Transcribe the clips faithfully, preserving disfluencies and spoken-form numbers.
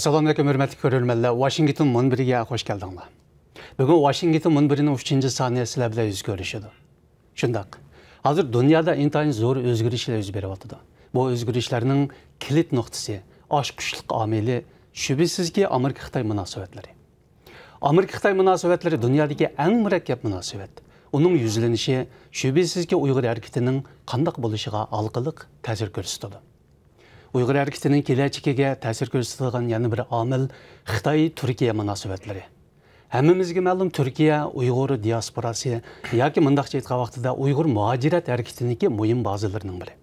سالام ئەلەيكۇم، ھۆرمەتلىك كۆرۈرمەنلەر. ۋاشىنگتون مۇنبىرىگە خوش كەلدىڭلار. بۈگۈن ۋاشىنگتون مۇنبىرىنىڭ ئۈچىنچى سانى سىلەر بىلەن يۈز كۆرۈشىدۇ. شۇنداق. ھازىر دۇنيادا ئىنتايىن زور ئۆزگىرىشلەر يۈز بېرىۋاتىدۇ. بۇ ئۆزگىرىشلەرنىڭ كىلىت نۇقتىسى، ئاچقۇچلۇق ئامىلى، شۈبھىسىزكى، ئامېرىكا-خىتاي مۇناسىۋەتلىرى. ئامېرىكا-خىتاي مۇناسىۋەتلىرى دۇنيادىكى ئەڭ مۇرەككەپ مۇناسىۋەت. ئۇنىڭ يۈزلىنىشى، شۈبھىسىزكى، ئۇيغۇر ھەرىكىتىنىڭ قانداق بولۇشىغا ھالقىلىق تەسىر كۆرسىتىدۇ. ئۇيغۇر ھەرىكىتىنىڭ كېلەچىكىگە تەسىر كۆرسىتىدىغان يەنە بىر ئامىل خىتاي-تۈركىيە مۇناسىۋەتلىرى. ھەممىمىزگە مەلۇم، تۈركىيە ئۇيغۇر دىياسپوراسى ياكى، مۇنداقچە ئېيتقان ۋاقتىدا، ئۇيغۇر مۇھاجىرەت ھەرىكىتىنىڭكى مۇھىم بازىلىرىنىڭ بىرى.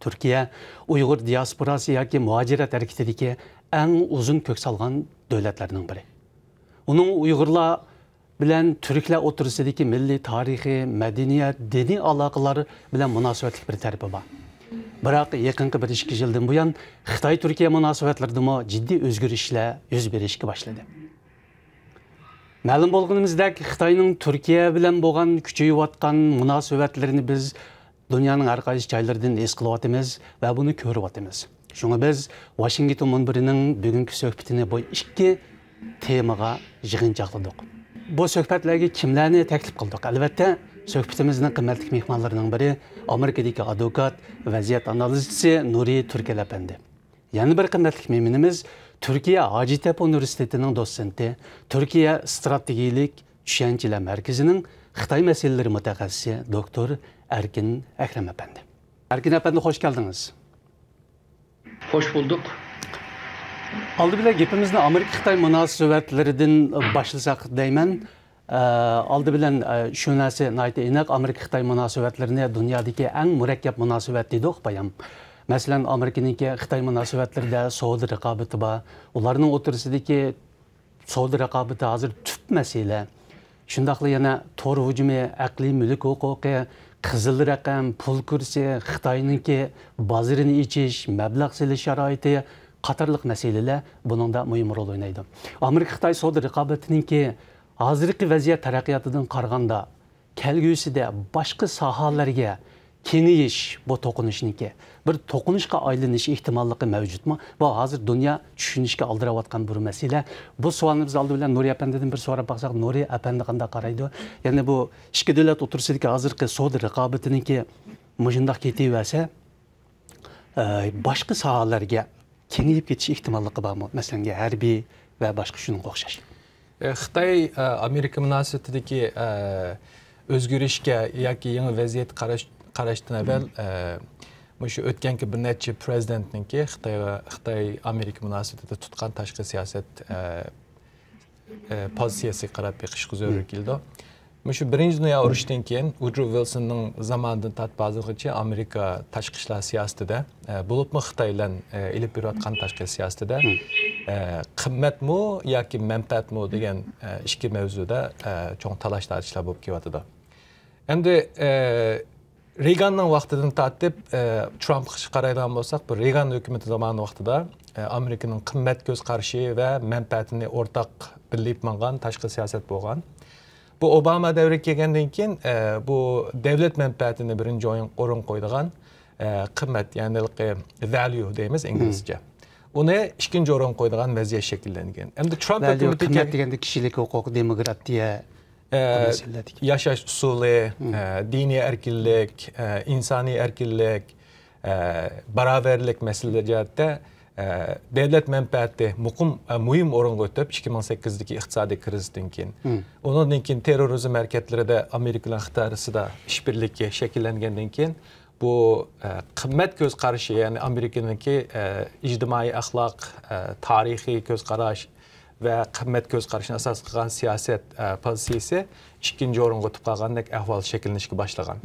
تۈركىيە ئۇيغۇر دىياسپوراسى ياكى مۇھاجىرەت ھەرىكىتىدىكى ئەڭ ئۇزۇن كۆك سالغان دۆلەتلەرنىڭ بىرى. ئۇنىڭ ئۇيغۇرلار بىلەن تۈركلەر ئوتتۇرىسىدىكى مىللىي، تارىخىي، مەدەنىيەت، دىنىي ئالاقىلار بىلەن مۇناسىۋەتلىك بىر تەرىپى بار. بىراق يېقىنقى بىر ئىككى يىلدىن بۇيان خىتاي-تۈركىيە مۇناسىۋەتلىرىدىمۇ جىددىي ئۆزگىرىشلەر يۈز بېرىشكە باشلىدى. مەلۇم بولغىنىمىزدەك، خىتاينىڭ تۈركىيە بىلەن بولغان كۈچىيىۋاتقان مۇناسىۋەتلىرىنى بىز دۇنيانىڭ ھەر قايسى جايلىرىدىن ھېس قىلىۋاتىمىز ۋە بۇنى كۆرۈۋاتىمىز. شۇڭا بىز ۋاشىنگتون مۇنبىرىنىڭ بۈگۈنكى سۆھبىتىنى بۇ ئىككى تېمىغا يىغىنچاقلىدۇق. بۇ سۆھبەتلەرگە كىملەرنى تەكلىپ قىلدۇق؟ ئەلۋەتتە، سۆھبىتىمىزنىڭ قىممەتلىك مېھمانلىرىنىڭ بىرى ئامېرىكىدىكى ئادۋوكات، ۋەزىيەت ئانالىزچىسى نۇرى تۈركەل ئەپەندى. يەنە بىر قىممەتلىك مېھمىنىمىز تۈركىيە ھاجىتەپە ئۇنىۋېرسىتېتىنىڭ دوتسېنتى، تۈركىيە ئىستراتېگىيىلىك چۈشەنچىلەر مەركىزىنىڭ خىتاي مەسىلىلىرى مۇتەخەسسىسى دوكتور ئەركىن ئەكرەم ئەپەندى. ئەركىن ئەپەندى، خوش كەلدىڭىز. خوش بولدۇق. ئالدى بىلەن گېپىمىزنى ئامېرىكا-خىتاي مۇناسىۋەتلىرىدىن باشلىساق دەيمەن. ئە، ئالدى بىلەن، ئە، شۇ نەرسە ناھايىتى ئېنىق، ئامېرىكا-خىتاي مۇناسىۋەتلىرىنى دۇنيادىكى ئەڭ مۇرەككەپ مۇناسىۋەت دېدۇق بايام. مەسىلەن، ئامېرىكىنىڭكى خىتاي مۇناسىۋەتلىرىدە سودا رىقابىتى بار. ئۇلارنىڭ ئوتتۇرىسىدىكى سودا رىقابىتى ھازىر تۈپ مەسىلە. شۇنداقلا يەنە تور ھۇجۇمى، ئەقلىي مۈلۈك ھوقۇقى، قىزىل رەقەم، پۇل كۇرسى، خىتاينىڭكى بازىرىنى ئېچىش، مەبلەغ سېلىش شارائىتى قاتارلىق مەسىلىلەر بۇنىڭدا مۇھىم رول ئوينايدۇ. ئامېرىكا-خىتاي سودا رىقابىتىنىڭكى ھازىرقى ۋەزىيەت تەرەققىياتىدىن قارىغاندا، كەلگۈسىدە باشقا ساھەلەرگە كېڭىيىش، بۇ توقۇنۇشنىڭكى بىر توقۇنۇشقا ئايلىنىش ئېھتىماللىقى مەۋجۇتمۇ؟ بۇ ھازىر دۇنيا چۈشىنىشكە ئالدىراۋاتقان بىر مەسىلە. بۇ سوئالنى بىز ئالدى بىلەن نۇرى ئەپەندىدىن بىر سوراپ باقساق، نۇرى ئەپەندى قانداق قارايدۇ؟ يەنى بۇ ئىككى دۆلەت ئوتتۇرىسىدىكى ھازىرقى سودا رىقابىتىنىڭكى مۇشۇنداق كېتىۋەرسە، ئە، باشقا ساھەلەرگە كېڭىيىپ كېتىش ئېھتىماللىقى بارمۇ؟ مەسىلەن، ھەربىي ۋە باشقا شۇنىڭغا ئوخشاش. ئە، خىتاي، ئە، ئامېرىكا مۇناسىۋىتىدىكى، ئە، ئۆزگىرىشكە ياكى يېڭى ۋەزىيەتكە قاراش، قاراشتىن ئەۋۋەل، ئە، مۇشۇ ئۆتكەنكى بىر نەچچە پرېزىدېنتنىڭكى خىتاي ۋە خىتاي ئامېرىكا مۇناسىۋىتىدە تۇتقان تاشقى سىياسەت، ئە، ئە، پوزىتسىيەسىگە قاراپ بېقىشقا زۆرۈر كېلىدۇ. مۇشۇ بىرىنچى دۇنيا ئۇرۇشىدىن كېيىن، ۋۇدرو ۋىلسوننىڭ زامانىدىن تارتىپ ھازىرغىچە ئامېرىكا تاشقى ئىشلار سىياسىتىدە، ئە، بولۇپمۇ خىتاي بىلەن، ئە، ئېلىپ بېرىۋاتقان تاشقى سىياسىتىدە، ئە، قىممەتمۇ ياكى مەنپەئەتمۇ دېگەن، ئە، ئىككى مەۋزۇدا، ئە، چوڭ تالاش-تارتىشلار بولۇپ كېلىۋاتىدۇ. ئەمدى، ئە، رېيگاننىڭ ۋاقتىدىن تارتىپ، ئە، ترامپقا قارايدىغان بولساق، بۇ رېيگان ھۆكۈمىتى زامانى ۋاقتىدا، ئە، ئامېرىكىنىڭ قىممەت كۆز قارىشى ۋە مەنپەئەتىنى ئورتاق بىللىيىپ ماڭغان تاشقى سىياسەت بولغان. بۇ ئوباما دەۋرىگە كەلگەندىن كېيىن، ئە، بۇ دەۋلەت مەنپەئەتىنى بىرىنچى ئورۇن، ئورۇنغا قويىدىغان، ئە، قىممەت، يەنى ھېلىقى ۋەليۇ دەيمىز ئىنگلىزچە. ئۇنى ئىككىنچى ئورۇنغا قويىدىغان ۋەزىيەت شەكىللەنگەن. ئەمدى ترامپ ۋەليۇ، ھۆكۈمىتى قىممەت كەل- دېگەندە كىشىلىك ھوقۇق، دېموكراتىيە، ئە، مەسىلىلەردىكى. ياشاش ئۇسۇلى، ئە، دىنىي ئەركىنلىك، ئە، ئىنسانىي ئەركىنلىك، ئە، باراۋەرلىك مەسىلىلىرى جەھەتتە، ئە، دۆلەت مەنپەئەتى مۇقىم، ئە، مۇھىم ئورۇنغا ئۆتۈپ، ئىككى مىڭ سەككىزدىكى ئىقتىسادىي كىرىزىستىن كېيىن. ئۇنىڭدىن كېيىن تېررورىزم ھەرىكەتلىرىدە ئامېرىكا بىلەن خىتاي ئارىسىدا ئىشبىرلىكى شەكىللەنگەندىن كېيىن، بۇ، ئە، قىممەت كۆز قارىشى، يەنى ئامېرىكىنىڭكى، ئە، ئىجتىمائىي ئەخلاق، ئە، تارىخىي كۆز قاراش، ۋە قىممەت كۆز قارىشىنى ئاساس قىلغان سىياسەت، ئە، پوزىتسىيىسى ئىككىنچى ئورۇنغا ئۆتۈپ قالغاندەك ئەھۋال شەكىللىنىشكە باشلىغان.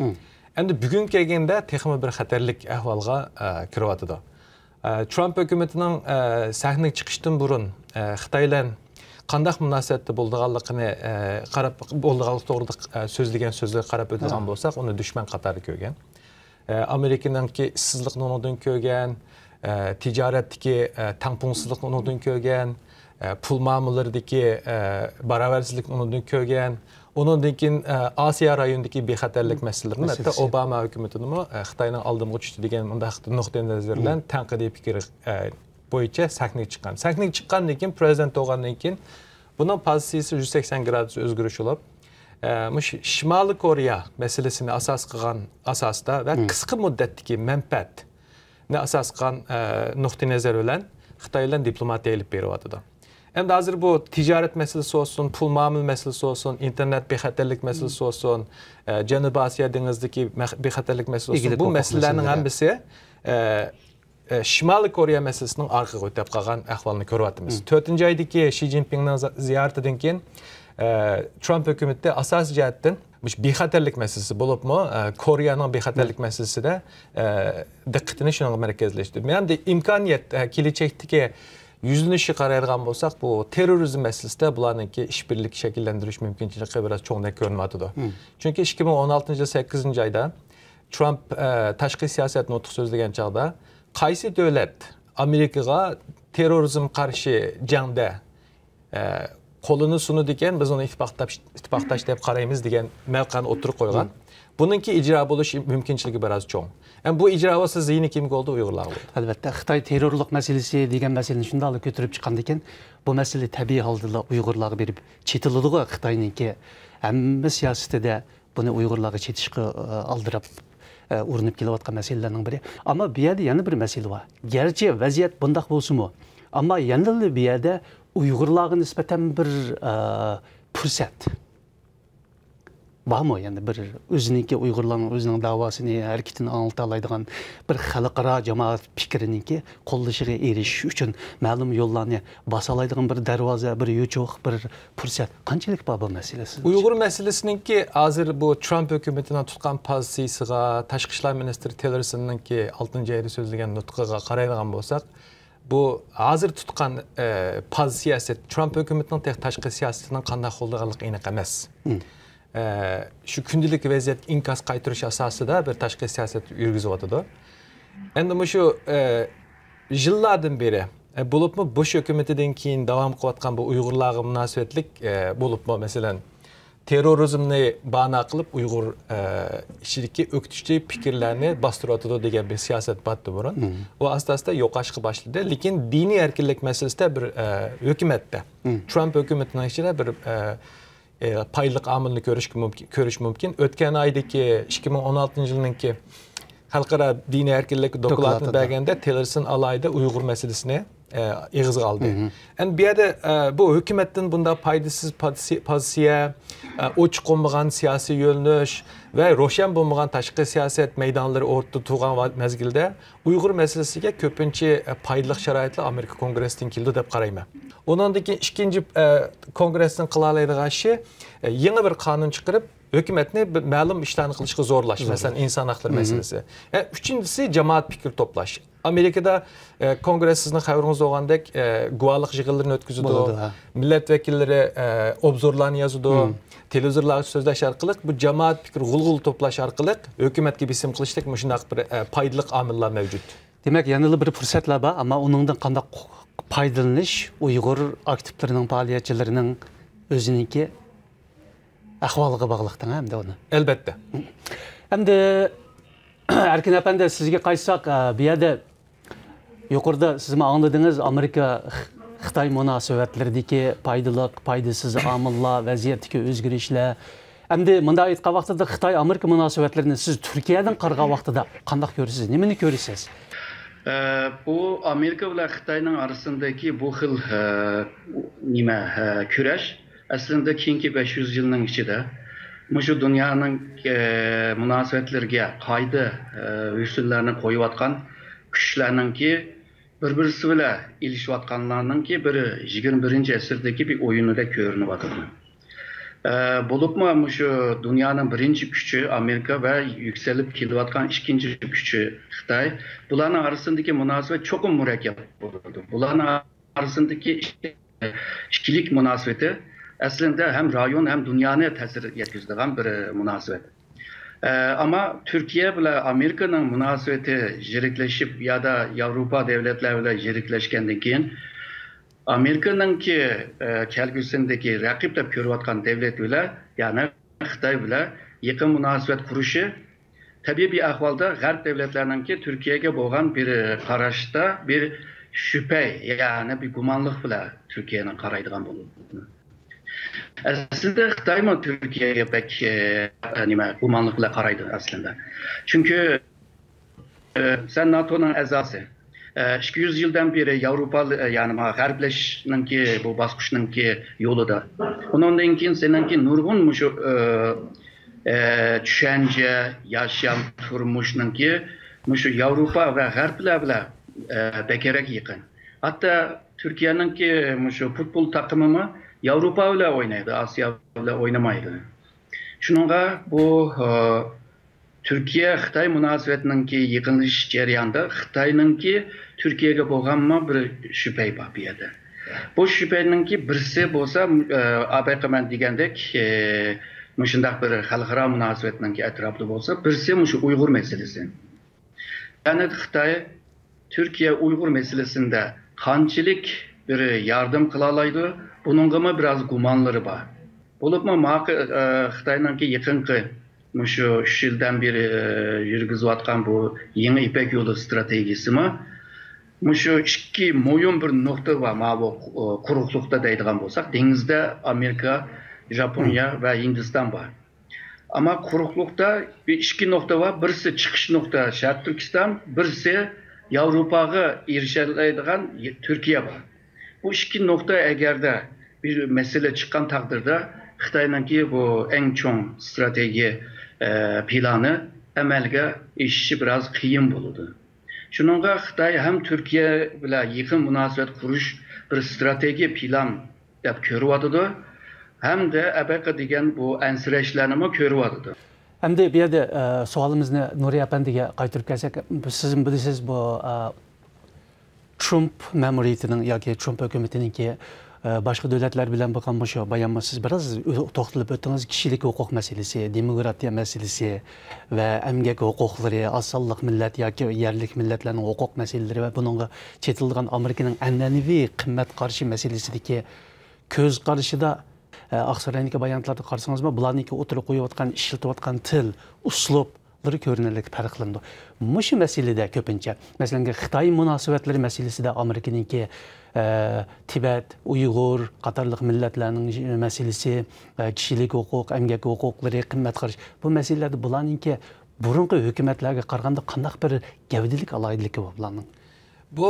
ئەمدى بۈگۈنگە كەلگەندە تېخىمۇ بىر خەتەرلىك ئەھۋالغا، ئە، كىرىۋاتىدۇ. ئە، ترامپ ھۆكۈمىتىنىڭ، ئە، سەھنىگە چىقىشتىن بۇرۇن، ئە، خىتاي بىلەن قانداق مۇناسىۋەتتە بولىدىغانلىقىنى، ئە، قاراپ، بولىدىغانلىقى توغرىلىق، ئە، سۆزلىگەن سۆزلىرىگە قاراپ ئۆتىدىغان بولساق، ئۇنى دۈشمەن قاتارىدا كۆرگەن. ئە، ئامېرىكىنىڭكى ئىشسىزلىقنى ئۇنىڭدىن كۆرگەن، ئە، تىجارەتتىكى، ئە، تەڭپۇڭسىزلىقنى ئۇنىڭدىن كۆرگەن، ئە، پۇل مۇئامىلىلىرىدىكى، ئە، باراۋەرسىزلىكنى ئۇنىڭدىن كۆرگەن. ئۇنىڭدىن كېيىن، ئە، ئاسىيا رايونىدىكى بىخەتەرلىك مەسىلىلىرىنى ھەتتا ئوباما ھۆكۈمىتىنىمۇ، ئە، خىتاينىڭ ئالدىمغا چۈشتى دېگەن مۇنداق نۇقتىئىنەزەر بىلەن تەنقىدىي پىكىر، ئە، بويىچە سەھنىگە چىققان. سەھنىگە چىققاندىن كېيىن، پرېزىدېنت بولغاندىن كېيىن، بۇنىڭ پوزىتسىيىسى يۈز سەكسەن گرادۇس ئۆزگىرىش بولۇپ، ئە، مۇشۇ شىمالىي كورېيە مەسىلىسىنى ئاساس قىلغان ئاساستا ۋە قىسقا مۇددەتتىكى مەنپەئەتنى ئاساس قىلغان، ئە، نۇقتىئى نەزەر بىلەن خىتاي بىلەن دىپلوماتىيە ئېلىپ بېرىۋاتىدۇ. ئەمدى ھازىر بۇ تىجارەت مەسىلىسى بولسۇن، پۇل مۇئامىلە مەسىلىسى بولسۇن، ئىنتېرنېت بىخەتەرلىك مەسىلىسى بولسۇن، ئە، جەنۇبىي ئاسىيا دېڭىزىدىكى مەخ-، بىخەتەرلىك مەسىلىسى بولسۇن، بۇ مەسىلىلەرنىڭ ھەممىسى، ئە، ئە، شىمالىي كورېيە مەسىلىسىنىڭ ئارقىغا ئۆتۈپ قالغان ئەھۋالنى كۆرۈۋاتىمىز. تۆتىنچى ئايدىكى شى جىنپىڭنىڭ زى-، زىيارىتىدىن كېيىن، ئە، ترامپ ھۆكۈمىتى ئاساسىي جەھەتتىن مۇشۇ بىخەتەرلىك مەسىلىسى بولۇپمۇ، ئە، كورېيەنىڭ بىخەتەرلىك مەسىلىسىدە، ئە، دىققىتىنى شۇنىڭغا مەركەزلەشتۈردى. مەن ئەمدى ئىمكانىيەت، ئە، كېلەچەكتىكى يۈزلىنىشىگە قارايدىغان بولساق، بۇ تېررورىزم مەسىلىسىدە بۇلارنىڭكى ئىشبىرلىكى شەكىللەندۈرۈش مۇمكىنچىلىكى بىراز چوڭدەك كۆرۈنۈۋاتىدۇ. چۈنكى ئىككى مىڭ ئون ئالتىنچى يىل سەككىزىنچى ئايدا ترامپ، ئە، تاشقى سىياسەت نۇتقى سۆزلىگەن چاغدا، قايسى دۆلەت ئامېرىكىغا تېررورىزم قارشى جەڭدە، ئە، قولىنى سۇنىدىكەن، بىز ئۇنى ئىتتىپاقداش، ئىتتىپاقداش دەپ قارايمىز دېگەن مەۋقەنى ئوتتۇرىغا قويغان. بۇنىڭكى ئىجرا بولۇش مۇمكىنچىلىكى بىراز چوڭ. ئەمما بۇ ئىجرا بولسا زىيىنى كىمگە بولدى؟ ئۇيغۇرلارغا بولدى. ئەلۋەتتە، خىتاي تېررورلۇق مەسىلىسى دېگەن مەسىلىنى شۇنداقلا كۆتۈرۈپ چىققاندىكىن، بۇ مەسىلە تەبىئىي ھالدىلا ئۇيغۇرلارغا بېرىپ چېتىلىدىغۇ. خىتاينىڭكى ھەممە سىياسىتىدە بۇنى ئۇيغۇرلارغا چېتىشقا، ئە، ئالدىراپ، ئە، ئۇرۇنۇپ كېلىۋاتقان مەسىلىلەرنىڭ بىرى. ئەمما بۇ يەردە يەنە بىر مەسىلە بار. گەرچە ۋەزىيەت بۇنداق بولسىمۇ، ئەمما يەنىلا بۇ يەردە ئۇيغۇرلارغا نىسبەتەن بىر، ئە، پۇرسەت بارمۇ؟ يەنە بىر ئۆزىنىڭكى، ئۇيغۇرلارنىڭ ئۆزىنىڭ داۋاسىنى، ھەرىكىتىنى ئاڭلىتالايدىغان بىر خەلقئارا جامائەت پىكرىنىڭكى قوللىشىغا ئېرىشىش ئۈچۈن مەلۇم يوللارنى باسالايدىغان بىر دەرۋازە، بىر يوچۇق، بىر پۇرسەت قانچىلىك بار بۇ مەسىلە سىزچە؟ ئۇيغۇر مەسىلىسىنىڭكى ھازىر بۇ ترامپ ھۆكۈمىتىنىڭ تۇتقان پوزىتسىيىسىغا، تاشقى ئىشلار مىنىستىرى تىلېرسوننىڭكى ئالتىنچى ئايدا سۆزلىگەن نۇتقىغا قارايدىغان بولساق، بۇ ھازىر تۇتقان، ئە، پوزىتسىيەسى، ترامپ ھۆكۈمىتىنىڭ تېخى تاشقى سىياسىتىنىڭ قانداق قوللىنىدىغانلىقى ئېنىق ئەمەس. ئە، شۇ كۈندىلىك ۋەزىيەتكە ئىنكاس قايتۇرۇش ئاساسىدا بىر تاشقى سىياسەت يۈرگۈزۈۋاتىدۇ. ئەمدى مۇشۇ، ئە، يىللاردىن بېرى، ئە، بولۇپمۇ بۇش ھۆكۈمىتىدىن كېيىن داۋام قىلىۋاتقان بۇ ئۇيغۇرلارغا مۇناسىۋەتلىك، ئە، بولۇپمۇ، مەسىلەن، تېررورىزمنى بانا قىلىپ ئۇيغۇر، ئە، ئىچىدىكى ئۆكتىچى پىكىرلەرنى باستۇرۇۋاتىدۇ دېگەن بىر سىياسەت بارتى بۇرۇن. ئۇ ئاستا-ئاستا يوقاشقا باشلىدى. لېكىن دىنىي ئەركىنلىك مەسىلىسىدە بىر، ئە، ھۆكۈمەتتە، ترامپ ھۆكۈمىتىنىڭ ئىچىدە بىر، ئە، ئە، پايدىلىق ئامىلنى كۆرۈشكە مۇمكىن، كۆرۈش مۇمكىن. ئۆتكەن ئايدىكى ئىككى مىڭ ئون ئالتىنچى يىلنىڭكى خەلقئارا دىنىي ئەركىنلىك دوكلاتىنى بەرگەندە تىلېرسون ئالاھىدە ئۇيغۇر مەسىلىسىنى، ئە، ئېغىزغا ئالدى. ئەمدى بۇ يەردە، ئە، بۇ ھۆكۈمەتتىن بۇنداق پايدىسىز پوزىتسىيە، ئە، ئوچۇق بولمىغان سىياسىي يۆنىلىش ۋە روشەن بولمىغان تاشقى سىياسەت مەيدانلىرى ئوتتۇرىدا تۇرغان ۋا-، مەزگىلدە ئۇيغۇر مەسىلىسىگە كۆپىنچە، ئە، پايدىلىق شارائىتلار ئامېرىكا كونگرېسىدىن كېلىدۇ دەپ قارايمەن. ئۇنىڭدىن كېيىن ئىككىنچى، ئە، كونگرېسنىڭ قىلالايدىغان ئىشى، ئە، يېڭى بىر قانۇن چىقىرىپ، ھۆكۈمەتنى بىر مەلۇم ئىشلارنى قىلىشقا زورلاش، مەسىلەن، ئىنسان ھەقلىرى مەسىلىسى. ئە، ئۈچىنچىسى، جامائەت پىكرى توپلاش. ئامېرىكىدا، ئە، كونگرېس، سىزنىڭ خەۋىرىڭىز بولغاندەك، ئە، گۇۋاھلىق يىغىنلىرىنى ئۆتكۈزىدۇ. مىللەت ۋەكىللىرى، ئە، ئوبزورلارنى يازىدۇ. تېلېۋىزورلارغا سۆزلەش ئارقىلىق، بۇ جامائەت پىكرى غۇلغۇلا توپلاش ئارقىلىق ھۆكۈمەتكە بېسىم قىلىشتەك مۇشۇنداق بىر، ئە، پايدىلىق ئامىللار مەۋجۇت. دېمەك، يەنىلا بىر پۇرسەتلەر بار، ئەمما ئۇنىڭدىن قانداق پايدىلىنىش ئۇيغۇر ئاكتىپلىرىنىڭ، پائالىيەتچىلىرىنىڭ ئۆزىنىڭكى ئەھۋالىغا باغلىق دەڭ ئەمدى ئۇنى. ئەلبەتتە. ئەمدى ئەركىن ئەپەندى، سىزگە قايتساق، ئە، بۇ يەردە يۇقىرىدا سىزمۇ ئاڭلىدىڭىز، ئامېرىكا خىتاي مۇناسىۋەتلىرىدىكى پايدىلىق، پايدىسىز ئامىللار، ۋەزىيەتتىكى ئۆزگىرىشلەر. ئەمدى مۇنداق ئېيتقان ۋاقتىدا خىتاي ئامېرىكا مۇناسىۋەتلىرىنى سىز تۈركىيەدىن قارىغان ۋاقتىدا قانداق كۆرىسىز؟ نېمىنى كۆرىسىز؟ ئە، بۇ ئامېرىكا بىلەن خىتاينىڭ ئارىسىندىكى بۇ خىل، ئە، نېمە، ئە، كۈرەش ئەسلىندە كېيىنكى بەش يۈز يىلنىڭ ئىچىدە مۇشۇ دۇنيانىڭ، ئە، مۇناسىۋەتلىرىگە قايىدا، ئە، ھۆسنلەرنى قويۇۋاتقان كۈچلەرنىڭكى بىر-بىرسى بىلەن ئېلىشىۋاتقانلارنىڭكى بىر يىگىرمە بىرىنچى ئەسىردىكى بىر ئويۇنىدەك كۆرۈنۈۋاتىدۇ. ئە، بولۇپمۇ مۇشۇ دۇنيانىڭ بىرىنچى كۈچى ئامېرىكا ۋە يۈكسىلىپ كېلىۋاتقان ئىككىنچى كۈچى خىتاي، بۇلارنىڭ ئارىسىدىكى مۇناسىۋەت چوقۇم مۇرەككەپ بولىدۇ. بۇلارنىڭ ئارىسىدىكى ئىككىلىك مۇناسىۋىتى ئەسلىندە ھەم رايون، ھەم دۇنيانى تەسىر يەتكۈزىدىغان بىر مۇناسىۋەت. ئە، ئەمما تۈركىيە بىلەن ئامېرىكىنىڭ مۇناسىۋىتى يىرىكلىشىپ يادا ياۋروپا دۆلەتلەر بىلەن يىرىكلەشكەندىن كېيىن، ئامېرىكىنىڭكى، ئە، كەلگۈسىدىكى رەقىب دەپ كۆرۈۋاتقان دۆلەت بىلەن، يەنى خىتاي بىلەن يېقىن مۇناسىۋەت قۇرۇشى، تەبىئىي بىر ئەھۋالدا غەرب دۆلەتلەرنىڭكى تۈركىيەگە بولغان بىر قاراشتا بىر شۈبھە، يەنى بىر گۇمانلىق بىلەن تۈركىيەنى قارايدىغان بولىدۇ. ئەسلىدە خىتايمۇ تۈركىيەگە بەك، ئە، نېمە، گۇمانلىق بىلەن قارايدۇ ئەسلىدە. چۈنكى، ئە، سەن ناتونىڭ ئەزاسى. ئە، ئىككى يۈز يىلدىن بېرى ياۋروپا، ئە، يەنى ما غەربلىشىشنىڭكى، بۇ باسقۇچنىڭكى يولىدا. ئۇنىڭدىن كېيىن سېنىڭكى نۇرغۇن مۇشۇ، ئە، ئە، چۈشەنچە، ياشام، تۇرمۇشنىڭكى مۇشۇ ياۋروپا ۋە غەربلەر بىلەن، ئە، بەكرەك يېقىن. ھەتتا تۈركىيەنىڭكى مۇشۇ پۇتبول تاقىمىمۇ ياۋروپا بىلەن ئوينايدۇ، ئاسىيا بىلەن ئوينىمايدۇ. شۇنىڭغا بۇ، ئە، تۈركىيە خىتاي مۇناسىۋەتنىڭكى يېقىنلىشىش جەريانىدا خىتاينىڭكى تۈركىيەگە بولغانمۇ بىر شۈبھە بار بۇ يەردە. بۇ شۈبھەنىڭكى بىرسى بولسا، ئە، ئابەقە مەن دېگەندەك، ئە، مۇشۇنداق بىر خەلقئارا مۇناسىۋەتنىڭكى ئەتراپىدا بولسا، بىرسى مۇشۇ ئۇيغۇر مەسىلىسى. يەنى خىتاي تۈركىيە ئۇيغۇر مەسىلىسىندە قانچىلىك بىر ياردەم قىلالايدۇ، بۇنىڭغىمۇ بىراز گۇمانلىرى بار. بولۇپمۇ ماقۇ-، ئە، خىتاينىڭكى يېقىنقى مۇشۇ ئۈچ يىلدىن بېرى، ئە، يۈرگۈزۈۋاتقان بۇ يېڭى يىپەك يولى ئىستراتېگىيىسىمۇ مۇشۇ ئىككى مۇھىم بىر نۇقتا بار، ماۋۇ، ئە، قۇرۇقلۇقتا دەيدىغان بولساق، دېڭىزدا ئامېرىكا، ژاپونىيە ۋە ھىندىستان بار. ئەمما قۇرۇقلۇقتا بىر ئىككى نۇقتا بار. بىرسى چىقىش نۇقتا شەرقىي تۈركىستان، بىرسى ياۋروپاغا ئېرىشەلەيدىغان تۈركىيە بار. بۇ ئىككى نۇقتا ئەگەردە بىر مەسىلە چىققان تەقدىردە، خىتاينىڭكى بۇ ئەڭ چوڭ ئىستراتېگىيە، ئە، پىلانى ئەمەلگە ئېشىشى بىراز قىيىن بولىدۇ. شۇنىڭغا خىتاي ھەم تۈركىيە بىلەن يېقىن مۇناسىۋەت قۇرۇش بىر ئىستراتېگىيە پىلان دەپ كۆرۈۋاتىدۇ، ھەمدە ئەبەقە دېگەن بۇ ئەنسىرەشلەرنىمۇ كۆرۈۋاتىدۇ. ئەمدى بۇ يەردە، ئە، سوئالىمىزنى نۇرى ئەپەندىگە قايتۇرۇپ كەلسەك، سىزمۇ بىلىسىز، بۇ، ئە، ترامپ مەمۇرىيىتىنىڭ ياكى ترامپ ھۆكۈمىتىنىڭكى، ئە، باشقا دۆلەتلەر بىلەن بولغان مۇشۇ بايانمۇ سىز بىراز ئۆ-، توختىلىپ ئۆتتىڭىز، كىشىلىك ھوقۇق مەسىلىسى، دېموكراتىيە مەسىلىسى ۋە ئەمگەك ھوقۇقلىرى، ئاز سانلىق مىللەت ياكى يەرلىك مىللەتلەرنىڭ ھوقۇق مەسىلىلىرى ۋە بۇنىڭغا چېتىلىدىغان ئامېرىكىنىڭ ئەنئەنىۋى قىممەت قارىشى مەسىلىسىدىكى كۆز قارىشىدا، ئە، ئاقساراينىڭكى باياناتلاردا قارىسىڭىزمۇ، بۇلارنىڭكى ئوتتۇرىغا قويۇۋاتقان، ئىشلىتىۋاتقان تىل، ئۇسلۇبلىرى كۆرۈنەرلىك پەرقلىنىدۇ. مۇشۇ مەسىلىدە كۆپىنچە، مەسىلەن، خىتاي مۇناسىۋەتلىرى مەسىلىسىدە ئامېرىكىنىڭكى، ئە، تىبەت، ئۇيغۇر قاتارلىق مىللەتلەرنىڭ مەسىلىسى، ئە، كىشىلىك ھوقۇق، ئەمگەك ھوقۇقلىرى، قىممەت قارىشى، بۇ مەسىلىلەردە بۇلارنىڭكى بۇرۇنقى ھۆكۈمەتلەرگە قارىغاندا قانداق بىر گەۋدىلىك ئالاھىدىلىكى بار بۇلارنىڭ؟ بۇ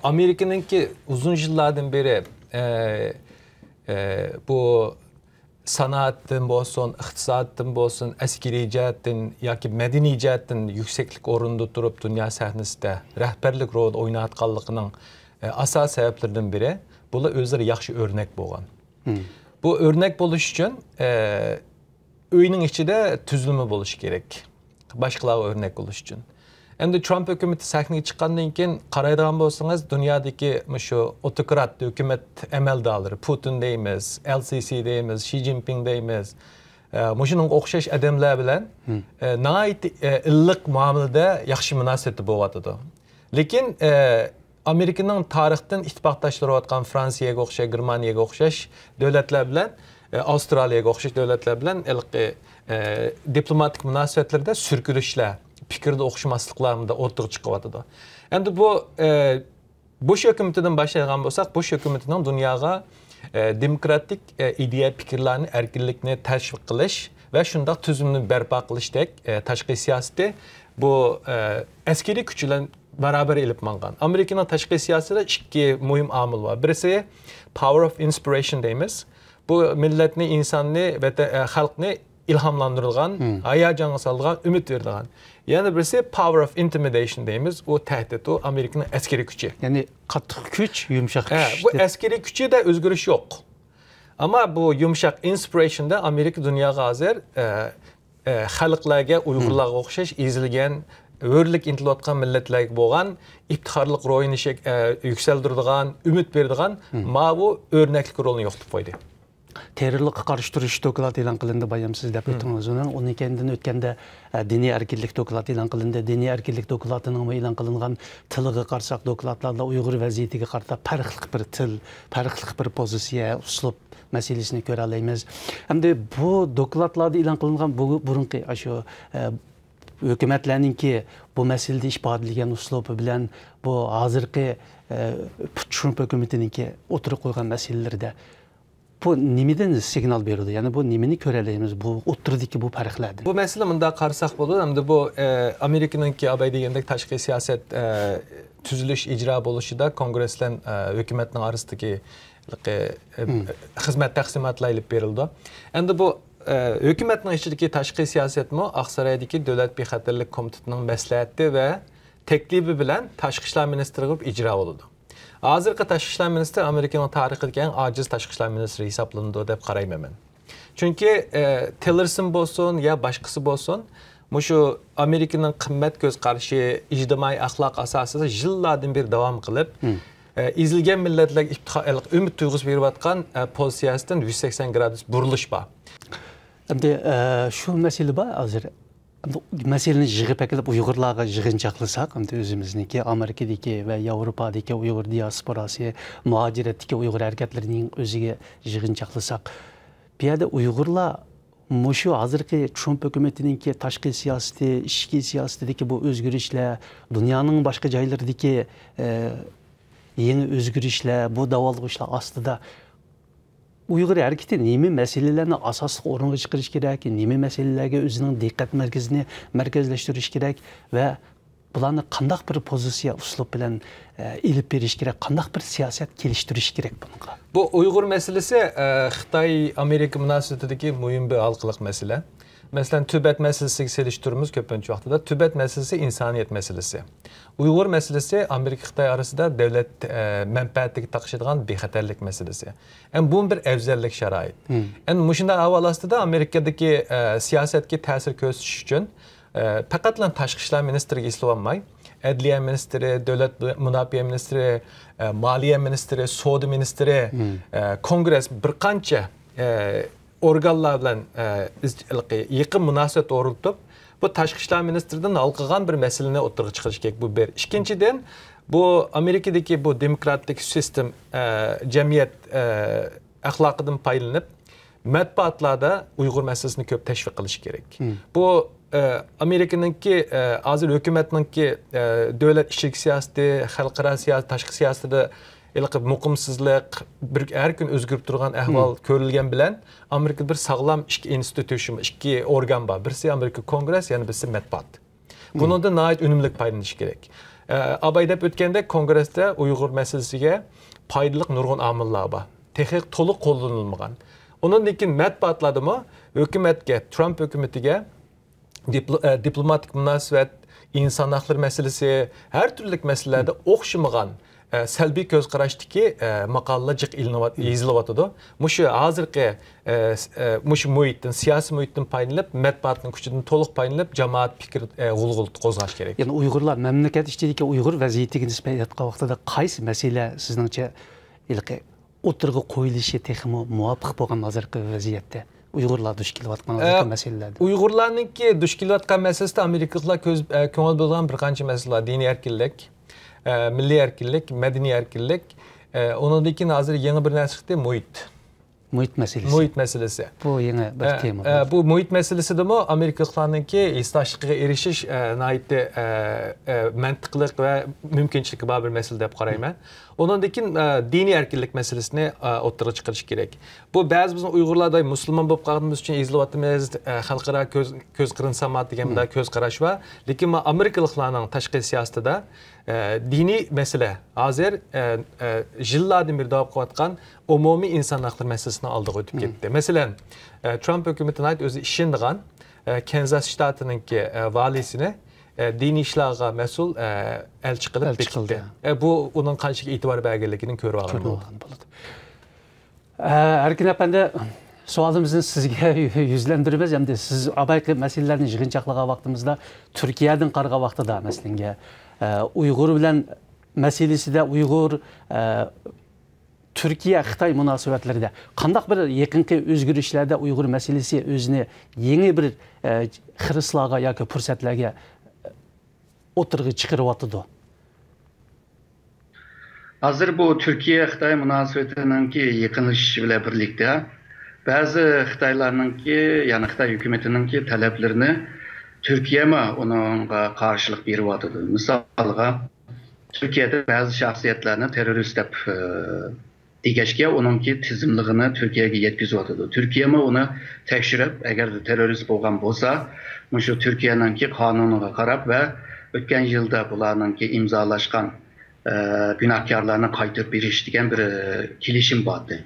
ئامېرىكىنىڭكى ئۇزۇن يىللاردىن بېرى، ئە، ئە، بۇ سانائەتتىن بولسۇن، ئىقتىسادتىن بولسۇن، ئەسكىرىي جەھەتتىن ياكى مەدەنىي جەھەتتىن يۈكسەكلىك ئورۇندا تۇرۇپ، دۇنيا سەھنىسىدە رەھبەرلىك رولىنى ئويناۋاتقانلىقىنىڭ، ئە، ئاساسىي سەۋەبلىرىدىن بىرى، بۇلار ئۆزلىرى ياخشى ئۆرنەك بولغان. بۇ ئۆرنەك بولۇش ئۈچۈن، ئە، ئۆينىڭ ئىچىدە تۈزۈلمە بولۇشى كېرەك. باشقىلارغا ئۆرنەك بولۇش ئۈچۈن. ئەمدى ترامپ ھۆكۈمىتى سەھنىگە چىققاندىن كېيىن قارايدىغان بولسىڭىز، دۇنيادىكى مۇشۇ ئوتوكرات ھۆكۈمەت ئەمەلدارلىرى، پۇتىن دەيمىز، ئەل سى سى دەيمىز، شى جىنپىڭ دەيمىز، ئە، مۇشۇنىڭغا ئوخشاش ئادەملەر بىلەن، ئە، ناھايىتى، ئە، ئىللىق مۇئامىلىدە ياخشى مۇناسىۋەتتە بولۇۋاتىدۇ. لېكىن، ئە، ئامېرىكىنىڭ تارىختىن ئىتتىپاقداشلىرى بولۇۋاتقان فرانسىيەگە ئوخشاش، گېرمانىيەگە ئوخشاش دۆلەتلەر بىلەن، ئە، ئاۋسترالىيەگە ئوخشاش دۆلەتلەر بىلەن ھېلىقى، ئە، دىپلوماتىك مۇناسىۋەتلىرىدە سۈركىلىشلەر، پىكىردە ئوخشىماسلىقلار مۇنداق ئوتتۇرىغا چىقىۋاتىدۇ. ئەمدى بۇ، ئە، بۇش ھۆكۈمىتىدىن باشلايدىغان بولساق، بۇش ھۆكۈمىتىنىڭ دۇنياغا، ئە، دېموكراتىك، ئە، ئىدىيە پىكىرلەرنى، ئەركىنلىكنى تەشۋىق قىلىش ۋە شۇنداق تۈزۈمنى بەرپا قىلىشتەك، ئە، تاشقى سىياسىتى بۇ، ئە، ئەسكىرىي كۈچ بىلەن بارابەر ئېلىپ ماڭغان. ئامېرىكىنىڭ تاشقى سىياسىتىدە ئىككى مۇھىم ئامىل بار. بىرسى، power of inspiration دەيمىز. بۇ مىللەتنى، ئىنساننى، ۋەتە-، ئە، خەلقنى ئىلھاملاندۇرىدىغان، ھاياجانغا سالىدىغان، ئۈمىد بېرىدىغان. يەنە بىرسى، power of intimidation دەيمىز. ئۇ تەھدىت، ئۇ ئامېرىكىنىڭ ئەسكىرىي كۈچى. يەنى قاتتىق كۈچ، يۇمشاق كۈچ. ھە، بۇ ئەسكىرىي كۈچىدە ئۆزگىرىش يوق. ئەمما بۇ يۇمشاق inspiration دا ئامېرىكا دۇنياغا ھازىر، ئە، ئە، خەلقلەرگە، ئۇيغۇرلارغا ئوخشاش ئېزىلگەن، ھۆرلۈككە ئىنتىلىۋاتقان مىللەتلەرگە بولغان ئىپتىخارلىق روھىنى شەك-، ئە، يۈكسەلدۈرىدىغان، ئۈمىد بېرىدىغان ماۋۇ ئۆرنەكلىك رولنى يوقىتىپ قويدى. تېررورلۇققا قارشى تۇرۇش دوكلاتى ئېلان قىلىندى، بايام سىز دەپ ئۆتتىڭىز ئۇنىڭ. ئۇنىڭ كەينىدىن ئۆتكەندە، ئە، دىنىي ئەركىنلىك دوكلاتى ئېلان قىلىندى. دىنىي ئەركىنلىك دوكلاتىنىڭمۇ ئېلان قىلىنغان تىلىغا قارىساق، دوكلاتلاردا ئۇيغۇر ۋەزىيىتىگە قارىتا پەرقلىق بىر تىل، پەرقلىق بىر پوزىتسىيە، ئۇسلۇب مەسىلىسىنى كۆرەلەيمىز. ئەمدى بۇ دوكلاتلاردا ئېلان قىلىنغان بۇ بۇرۇنقى ئاشۇ، ئە، ھۆكۈمەتلەرنىڭكى بۇ مەسىلىدە ئىپادىلىگەن ئۇسلۇبى بىلەن بۇ ھازىرقى، ئە، ترامپ ھۆكۈمىتىنىڭكى ئوتتۇرىغا قويغان مەسىلىلىرىدە بۇ نېمىدىن سىگنال بېرىدۇ؟ يەنى بۇ نېمىنى كۆرەلەيمىز بۇ ئوتتۇرىدىكى بۇ پەرقلەردىن؟ بۇ مەسىلە مۇنداق قارىساق بولىدۇ. ئەمدى بۇ، ئە، ئامېرىكىنىڭكى ئاباي دېگەندەك تاشقى سىياسەت، ئە، تۈزۈلۈش، ئىجرا بولۇشىدا كونگرېس بىلەن، ئە، ھۆكۈمەتنىڭ ئارىسىدىكى، ئە، خىزمەت تەقسىماتلار ئېلىپ بېرىلىدۇ. ئەمدى بۇ، ئە، ھۆكۈمەتنىڭ ئىچىدىكى تاشقى سىياسەتمۇ ئاقسارايدىكى دۆلەت بىخەتەرلىك كومىتېتىنىڭ مەسلىھەتى ۋە تەكلىپى بىلەن تاشقى ئىشلار مىنىستىرى بولۇپ ئىجرا بولىدۇ. ھازىرقى تاشقى ئىشلار مىنىستىرى ئامېرىكىنىڭ تارىخىدىكى ئەڭ ئاجىز تاشقى ئىشلار مىنىستىرى ھېسابلىنىدۇ دەپ قارايمەن مەن. چۈنكى، ئە، تىلېرسون بولسۇن يا باشقىسى بولسۇن، مۇشۇ ئامېرىكىنىڭ قىممەت كۆز قارىشى، ئىجتىمائىي ئەخلاق ئاساسىدا يىللاردىن بېرى داۋام قىلىپ، ئە، ئېزىلگەن مىللەتلەرگە ئىپتىخار، ئۈمىد تۇيغۇسى بېرىۋاتقان، ئە، پوزىتسىيەسىدىن يۈز سەكسەن گرادۇس بۇرۇلۇش بار. ئەمدى، ئە، شۇ مەسىلە بار ھازىر. مەسىلىنى يىغىپ ئەكېلىپ ئۇيغۇرلارغا يىغىنچاقلىساق، ئەمدى ئۆزىمىزنىڭكى ئامېرىكىدىكى ۋە ياۋروپادىكى ئۇيغۇر دىياسپوراسى، مۇھاجىرەتتىكى ئۇيغۇر ھەرىكەتلىرىنىڭ ئۆزىگە يىغىنچاقلىساق، بۇ يەردە ئۇيغۇرلار مۇشۇ ھازىرقى ترامپ ھۆكۈمىتىنىڭكى تاشقى سىياسىتى، ئىچكى سىياسىتىدىكى بۇ ئۆزگىرىشلەر، دۇنيانىڭ باشقا جايلىرىدىكى، ئە، يېڭى ئۆزگىرىشلەر، بۇ داۋالغۇشلار ئاستىدا ئۇيغۇر ھەرىكىتى نېمە مەسىلىلەرنى ئاساسلىق ئورۇنغا چىقىرىش كېرەك، نېمە مەسىلىلەرگە ئۆزىنىڭ دىققەت مەركىزىنى مەركەزلەشتۈرۈش كېرەك ۋە بۇلارنى قانداق بىر پوزىتسىيە، ئۇسلۇب بىلەن، ئە، ئېلىپ بېرىش كېرەك، قانداق بىر سىياسەت كېلىشتۈرۈش كېرەك بۇنىڭغا؟ بۇ ئۇيغۇر مەسىلىسى، ئە، خىتاي-ئامېرىكا مۇناسىۋىتىدىكى مۇھىم بىر ھالقىلىق مەسىلە. مەسىلەن، تىبەت مەسىلىسىگە سېلىشتۇرىمىز كۆپىنچە ۋاقتىدا. تىبەت مەسىلىسى ئىنسانىيەت مەسىلىسى. ئۇيغۇر مەسىلىسى ئامېرىكا-خىتاي ئارىسىدا دۆلەت، ئە، مەنپەئەتىگە تاقىشىدىغان بىخەتەرلىك مەسىلىسى. ئەمما بۇمۇ بىر ئەۋزەللىك شارائىت. ئەمما مۇشۇنداق ئەھۋال ئاستىدا ئامېرىكىدىكى، ئە، سىياسەتكە تەسىر كۆرسىتىش ئۈچۈن، ئە، پەقەتلا تاشقى ئىشلار مىنىستىرىگە ئېسىلىۋالماي، ئەدلىيە مىنىستىرى، دۆلەت مۇداپىئە مىنىستىرى، ئە، مالىيە مىنىستىرى، سودا مىنىستىرى، ئە، كونگرېس بىر قانچە، ئە، ئورگانلار بىلەن، ئە، ئىز-، يېقىن مۇناسىۋەت ئورنىتىپ، بۇ تاشقى ئىشلار مىنىستىرىدىن ھالقىغان بىر مەسىلىنى ئوتتۇرىغا چىقىرىش كېرەك. بۇ بىر. ئىككىنچىدىن، بۇ ئامېرىكىدىكى بۇ دېموكراتىك سىستېم، ئە، جەمئىيەت، ئە، ئەخلاقىدىن پايدىلىنىپ، مەتبۇئاتلاردا ئۇيغۇر مەسىلىسىنى كۆپ تەشۋىق قىلىش كېرەك. بۇ، ئە، ئامېرىكىنىڭكى، ئە، ھازىر ھۆكۈمەتنىڭكى، ئە، دۆلەت ئىچىدىكى سىياسىتى، خەلقئارا سىياسىت، تاشقى سىياسىتىدە ھېلىقى مۇقىمسىزلىق، بىر، ھەر كۈن ئۆزگىرىپ تۇرغان ئەھۋال كۆرۈلگەن بىلەن، ئامېرىكىدا بىر ساغلام ئىككى ئىنستىتۇشن، ئىككى ئورگان بار. بىرسى ئامېرىكا كونگرېس، يەنە بىرسى مەتبۇئات. بۇنىڭدىن ناھايىتى ئۈنۈملۈك پايدىلىنىش كېرەك. ئە، ئاباي دەپ ئۆتكەندەك، كونگرېستا ئۇيغۇر مەسىلىسىگە پايدىلىق نۇرغۇن ئامىللار بار. تېخى تولۇق قوللىنىلمىغان. ئۇنىڭدىن كېيىن مەتبۇئاتلاردىمۇ ھۆكۈمەتكە، ترامپ ھۆكۈمىتىگە دىپلو-، ئە، دىپلوماتىك مۇناسىۋەت، ئىنسان ھەقلىرى مەسىلىسى، ھەر تۈرلۈك مەسىلىلەردە ئوخشىمىغان، ئە، سەلبىي كۆز قاراشتىكى، ئە، ماقالىلەر جىق ئېلىنىۋات-، يېزىلىۋاتىدۇ. مۇشۇ ھازىرقى، ئە، س-، ئە، مۇشۇ مۇھىتتىن، سىياسىي مۇھىتتىن پايدىلىنىپ، مەتبۇئاتنىڭ كۈچىدىن تولۇق پايدىلىنىپ، جامائەت پىكرى، ئە، غۇلغۇلا قوزغاش كېرەك. يەنى ئۇيغۇرلار مەملىكەت ئىچىدىكى ئۇيغۇر ۋەزىيىتىگە نىسبەت ئېيتقان ۋاقتىدا قايسى مەسىلە سىزنىڭچە ھېلىقى ئوتتۇرىغا قويۇلۇشى تېخىمۇ مۇۋاپىق بولغان ھازىرقى ۋەزىيەتتە؟ ئۇيغۇرلار دۇچ كېلىۋاتقان ھازىرقى ئە، مەسىلىلەردە. ئۇيغۇرلارنىڭكى دۇچ كېلىۋاتقان مەسىلىسىدە ئامېرىكىلىقلار كۆز، ئە، كۆڭۈل بۆلىدىغان بىر قانچە مەسىلە بار. دىنىي ئەركىنلىك، ئە، مىللىي ئەركىنلىك، مەدەنىي ئەركىنلىك، ئە، ئۇنىڭدىن كېيىن ھازىر يېڭى بىر نەرسە چىقتى، مۇھىت. مۇھىت مەسىلىسى. مۇھىت مەسىلىسى. بۇ يېڭى بىر ئە، تېما ئە، بولدى. بۇ مۇھىت مەسىلىسىدىمۇ ئامېرىكىلىقلارنىڭكى ھېسداشلىقىغا ئېرىشىش، ئە، ناھايىتى، ئە، ئە، مەنتىقلىق ۋە مۇمكىنچىلىكى بار بىر مەسىلە دەپ قارايمەن. ئۇنىڭدىن كېيىن، ئە، دىنىي ئەركىنلىك مەسىلىسىنى، ئە، ئوتتۇرىغا چىقىرىش كېرەك. بۇ بەزى بىزنىڭ ئۇيغۇرلاردا مۇسۇلمان بولۇپ قالغىنىمىز ئۈچۈن ئېزىلىۋاتىمىز، ئە، خەلقئارا كۆز، كۆز قىرىن سامات دېگەن مۇنداق كۆز قاراش بار. لېكىن مانا ئامېرىكىلىقلارنىڭ تاشقى سىياسىتىدا، ئە، دىنىي مەسىلە ھازىر، ئە، ئە، يىللاردىن بېرى داۋام قىلىۋاتقان ئومۇمىي ئىنسان ھەقلىرى مەسىلىسىنىڭ ئالدىغا ئۆتۈپ كەتتى. مەسىلەن، ئە، ترامپ ھۆكۈمىتى ناھايىتى ئۆزى ئىشىنىدىغان، ئە، كەنزاس شتاتىنىڭكى، ئە، ۋالىيسىنى، ئە، دىنىي ئىشلارغا مەسئۇل، ئە، ئەلچى قىلىپ ئەلچى بېكىتتى. قىلدى. ئە، بۇ ئۇنىڭ قانچىلىك ئېتىبار بەرگەنلىكىنى كۆرۈۋالغىلى بولىدۇ. ئە، ئەركىن ئەپەندى، سوئالىمىزنى سىزگە يۈزلەندۈرىمىز. ئەمدى سىز ئاۋۋالقى مەسىلىلەرنى يىغىنچاقلىغان ۋاقتىمىزدا تۈركىيەدىن قارىغان ۋاقتىدا، مەسىلەنگە، ئە، ئۇيغۇر بىلەن مەسىلىسىدە ئۇيغۇر، ئە، تۈركىيە-خىتاي مۇناسىۋەتلىرىدە قانداق بىر يېقىنقى ئۆزگىرىشلەردە ئۇيغۇر مەسىلىسى ئۆزىنى يېڭى بىر، ئە، خىرىسلارغا ياكى پۇرسەتلەرگە ئوتتۇرىغا چىقىرىۋاتىدۇ؟ ھازىر بۇ تۈركىيە-خىتاي مۇناسىۋىتىنىڭكى يېقىنلىشىشى بىلەن بىرلىكتە، بەزى خىتايلارنىڭكى، يەنى خىتاي ھۆكۈمىتىنىڭكى تەلەپلىرىنى تۈركىيەمۇ ئۇنىڭغا قارشىلىق بېرىۋاتىدۇ. مىسالغا، تۈركىيەدە بەزى شەخسىيەتلەرنى تېررورىست دەپ، ئە، دېگەچكە، ئۇنىڭكى تىزىملىقىنى تۈركىيەگە يەتكۈزۈۋاتىدۇ. تۈركىيەمۇ ئۇنى تەكشۈرۈپ، ئەگەردە تېررورىست بولغان بولسا، مۇشۇ تۈركىيەنىڭكى قانۇنىغا قاراپ ۋە ئۆتكەن يىلدا بۇلارنىڭكى ئىمزالاشقان، ئە، گۇناھكارلارنى قايتۇرۇپ بېرىش دېگەن بىر، ئە، كېلىشىم بار ئىدى.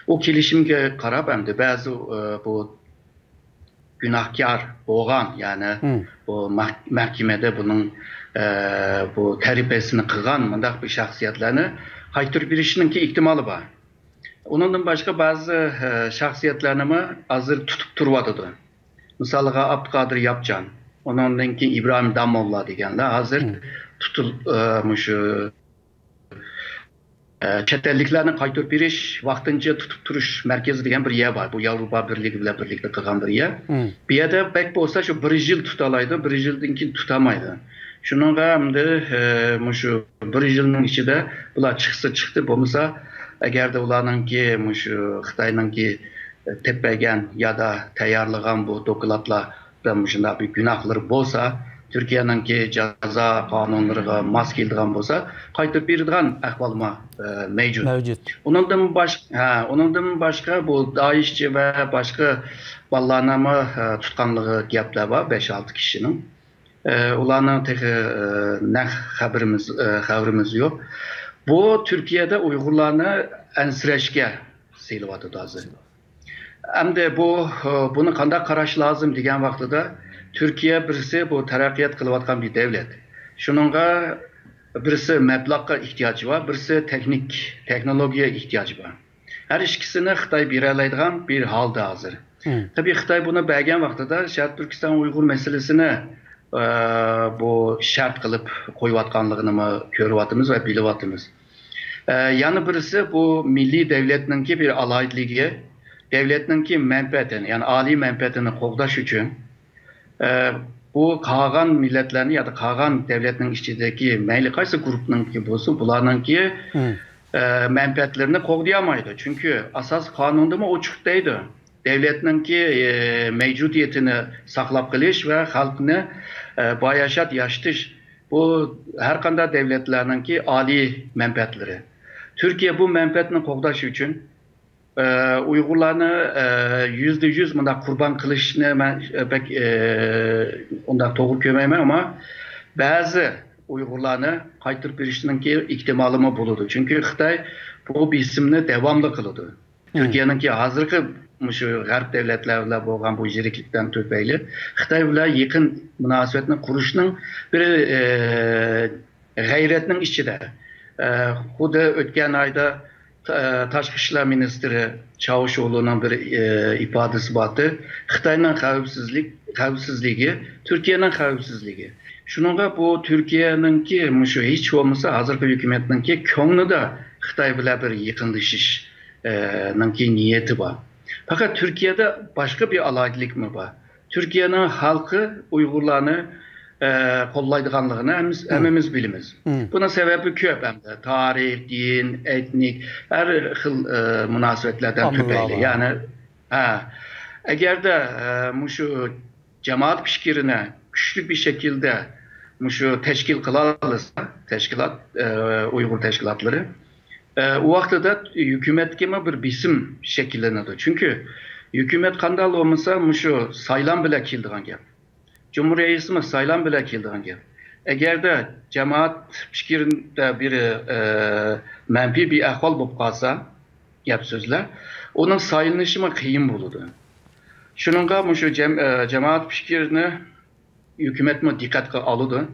ئۇ كېلىشىمگە قاراپ، ئەمدى بەزى، ئە، بۇ گۇناھكار بولغان، يەنى بۇ مەھ-، مەھكىمىدە بۇنىڭ، ئە، بۇ تەرىپىسىنى قىلغان مۇنداق بىر شەخسىيەتلەرنى قايتۇرۇپ بېرىشنىڭكى ئېھتىمالى بار. ئۇنىڭدىن باشقا بەزى، ئە، شەخسىيەتلەرنىمۇ ھازىر تۇتۇپ تۇرۇۋاتىدۇ. مىسالغا، ئابدۇقادىر ياپچان، ئۇنىڭدىن كېيىن ئىبراھىم داموللا دېگەنلەر ھازىر تۇتۇل-، ئە، مۇشۇ ئە، چەت ئەللىكلەرنى قايتۇرۇپ بېرىش ۋاقتىنچە تۇتۇپ تۇرۇش مەركىزى دېگەن بىر يەر بار. بۇ ياۋروپا بىرلىكى بىلەن بىرلىكتە قىلغان بىر يەر. بۇ يەردە بەك بولسا شۇ بىر يىل تۇتالايدۇ، بىر يىلدىن كېيىن تۇتالمايدۇ. شۇنىڭغا ئەمدى، ئە، مۇشۇ بىر يىلنىڭ ئىچىدە بۇلار چىقسا چىقتى، بولمىسا ئەگەردە ئۇلارنىڭكى مۇشۇ خىتاينىڭكى تېپىپ بەرگەن يادا تەييارلىغان بۇ دوكلاتلار مۇشۇنداق بىر گۇناھلىرى بولسا، تۈركىيەنىڭكى جازا قانۇنلىرىغا ماس كېلىدىغان بولسا، قايتۇرۇپ بېرىدىغان ئەھۋالمۇ، ئە، مەۋجۇت. مەۋجۇت. ئۇنىڭدىن باش-، ھە، ئۇنىڭدىن باشقا بۇ دائىشچى ۋە باشقا بالىلارنىمۇ، ئە، تۇتقانلىقى گەپلەر بار، بەش-ئالتە كىشىنىڭ. ئە، ئۇلارنىڭ تېخى، ئە، نەق خەۋىرىمىز، ئە، خەۋىرىمىز يوق. بۇ تۈركىيەدە ئۇيغۇرلارنى ئەنسىرەشكە سېلىۋاتىدۇ ھازىر. ئەمدى بۇ، بۇنى قانداق قاراش لازىم دېگەن ۋاقتىدا، تۈركىيە بىرسى بۇ تەرەققىيات قىلىۋاتقان بىر دەۋلەت. شۇنىڭغا بىرسى مەبلەغقە ئېھتىياجى بار، بىرسى تېخنىك، تېخنولوگىيە ئېھتىياجى بار. ھەر ئىككىسىنى خىتاي بېرەلەيدىغان بىر ھالدا ھازىر. تەبىئىي، خىتاي بۇنى بەرگەن ۋاقتىدا شەرقىي تۈركىستان ئۇيغۇر مەسىلىسىنى، ئە، بۇ شەرت قىلىپ قويۇۋاتقانلىقىنىمۇ كۆرۈۋاتىمىز ۋە بىلىۋاتىمىز. ئە، يەنە بىرسى، بۇ مىللىي دەۋلەتنىڭكى بىر ئالاھىدىلىكى، دەۋلەتنىڭكى مەنپەئەتىنى، يەنى ئالىي مەنپەئەتىنى قوغداش ئۈچۈن، ئە، بۇ قالغان مىللەتلەرنى يادا قالغان دەۋلەتنىڭ ئىچىدىكى مەيلى قايسى گۇرۇپنىڭكى بولسۇن، بۇلارنىڭكى، ئە، مەنپەئەتلىرىنى قوغدىيالمايدۇ. چۈنكى ئاساسىي قانۇندىمۇ ئوچۇق دەيدۇ. دەۋلەتنىڭكى، ئە، مەۋجۇدىيىتىنى ساقلاپ قېلىش ۋە خەلقنى، ئە، باياشات ياشىتىش، بۇ ھەر قانداق دەۋلەتلەرنىڭكى ئالىي مەنپەئەتلىرى. تۈركىيە بۇ مەنپەئەتنى قوغداش ئۈچۈن، ئە، ئۇيغۇرلارنى، ئە، يۈزدە يۈز مۇنداق قۇربان قىلىشنى مەن، ئە، بەك، ئە، ئۇنداق توغرا كۆرمەيمەن، ئەمما بەزى ئۇيغۇرلارنى قايتۇرۇپ بېرىشنىڭكى ئېھتىمالىمۇ بولىدۇ. چۈنكى خىتاي بۇ بېسىمنى داۋاملىق قىلىدۇ. تۈركىيەنىڭكى ھازىرقى مۇشۇ غەرب دەۋلەتلەر بىلەن بولغان بۇ يىرىكلىكتىن تۈپەيلى خىتاي بىلەن يېقىن مۇناسىۋەتنى قۇرۇشنىڭ بىر، ئە، غەيرەتنىڭ ئىچىدە. ئە، خۇددى ئۆتكەن ئايدا، ئە، تاشقى ئىشلار مىنىستىرى چاۋۇشئوغلۇنىڭ بىر، ئە، ئىپادىسى بارتى. خىتاينىڭ خەۋپسىزلىك، خەۋپسىزلىكى، تۈركىيەنىڭ خەۋپسىزلىكى. شۇنىڭغا بۇ تۈركىيەنىڭكى مۇشۇ ھېچ بولمىسا ھازىرقى ھۆكۈمەتنىڭكى كۆڭلىدە خىتاي بىلەن بىر يېقىنلىشىش، ئە، نىڭكى نىيىتى بار. پەقەت تۈركىيەدە باشقا بىر ئالاھىدىلىكمۇ بار. تۈركىيەنىڭ خەلقى ئۇيغۇرلارنى، ئە، قوللايدىغانلىقىنى ھەممىز-، ھەممىمىز بىلىمىز. بۇنىڭ سەۋەبى كۆپ ئەمدى. تارىخ، دىن، ئېتنىك، ھەر خىل، ئە، مۇناسىۋەتلەردىن تۈپەيلى. يەنى، ھە، ئەگەردە، ئە، مۇشۇ جامائەت پىكرىنى كۈچلۈك بىر شەكىلدە مۇشۇ تەشكىل قىلالىسا، تەشكىلات، ئە، ئۇيغۇر تەشكىلاتلىرى، ئە، ئۇ ۋاقتىدا ھۆكۈمەتكىمۇ بىر بېسىم شەكىللىنىدۇ. چۈنكى ھۆكۈمەت قانداق بولمىسا، مۇشۇ سايلام بىلەن كېلىدىغان گەپ. جۇمھۇر رەئىسىمۇ سايلام بىلەن كېلىدىغان گەپ. ئەگەردە جامائەت پىكرىدە بىر، ئە، مەنپىي بىر ئەھۋال بولۇپ قالسا، گەپ سۆزلەر، ئۇنىڭ سايلىنىشىمۇ قىيىن بولىدۇ. شۇنىڭغا مۇشۇ جەم-، ئە، جامائەت پىكرىنى ھۆكۈمەتمۇ دىققەتكە ئالىدۇ.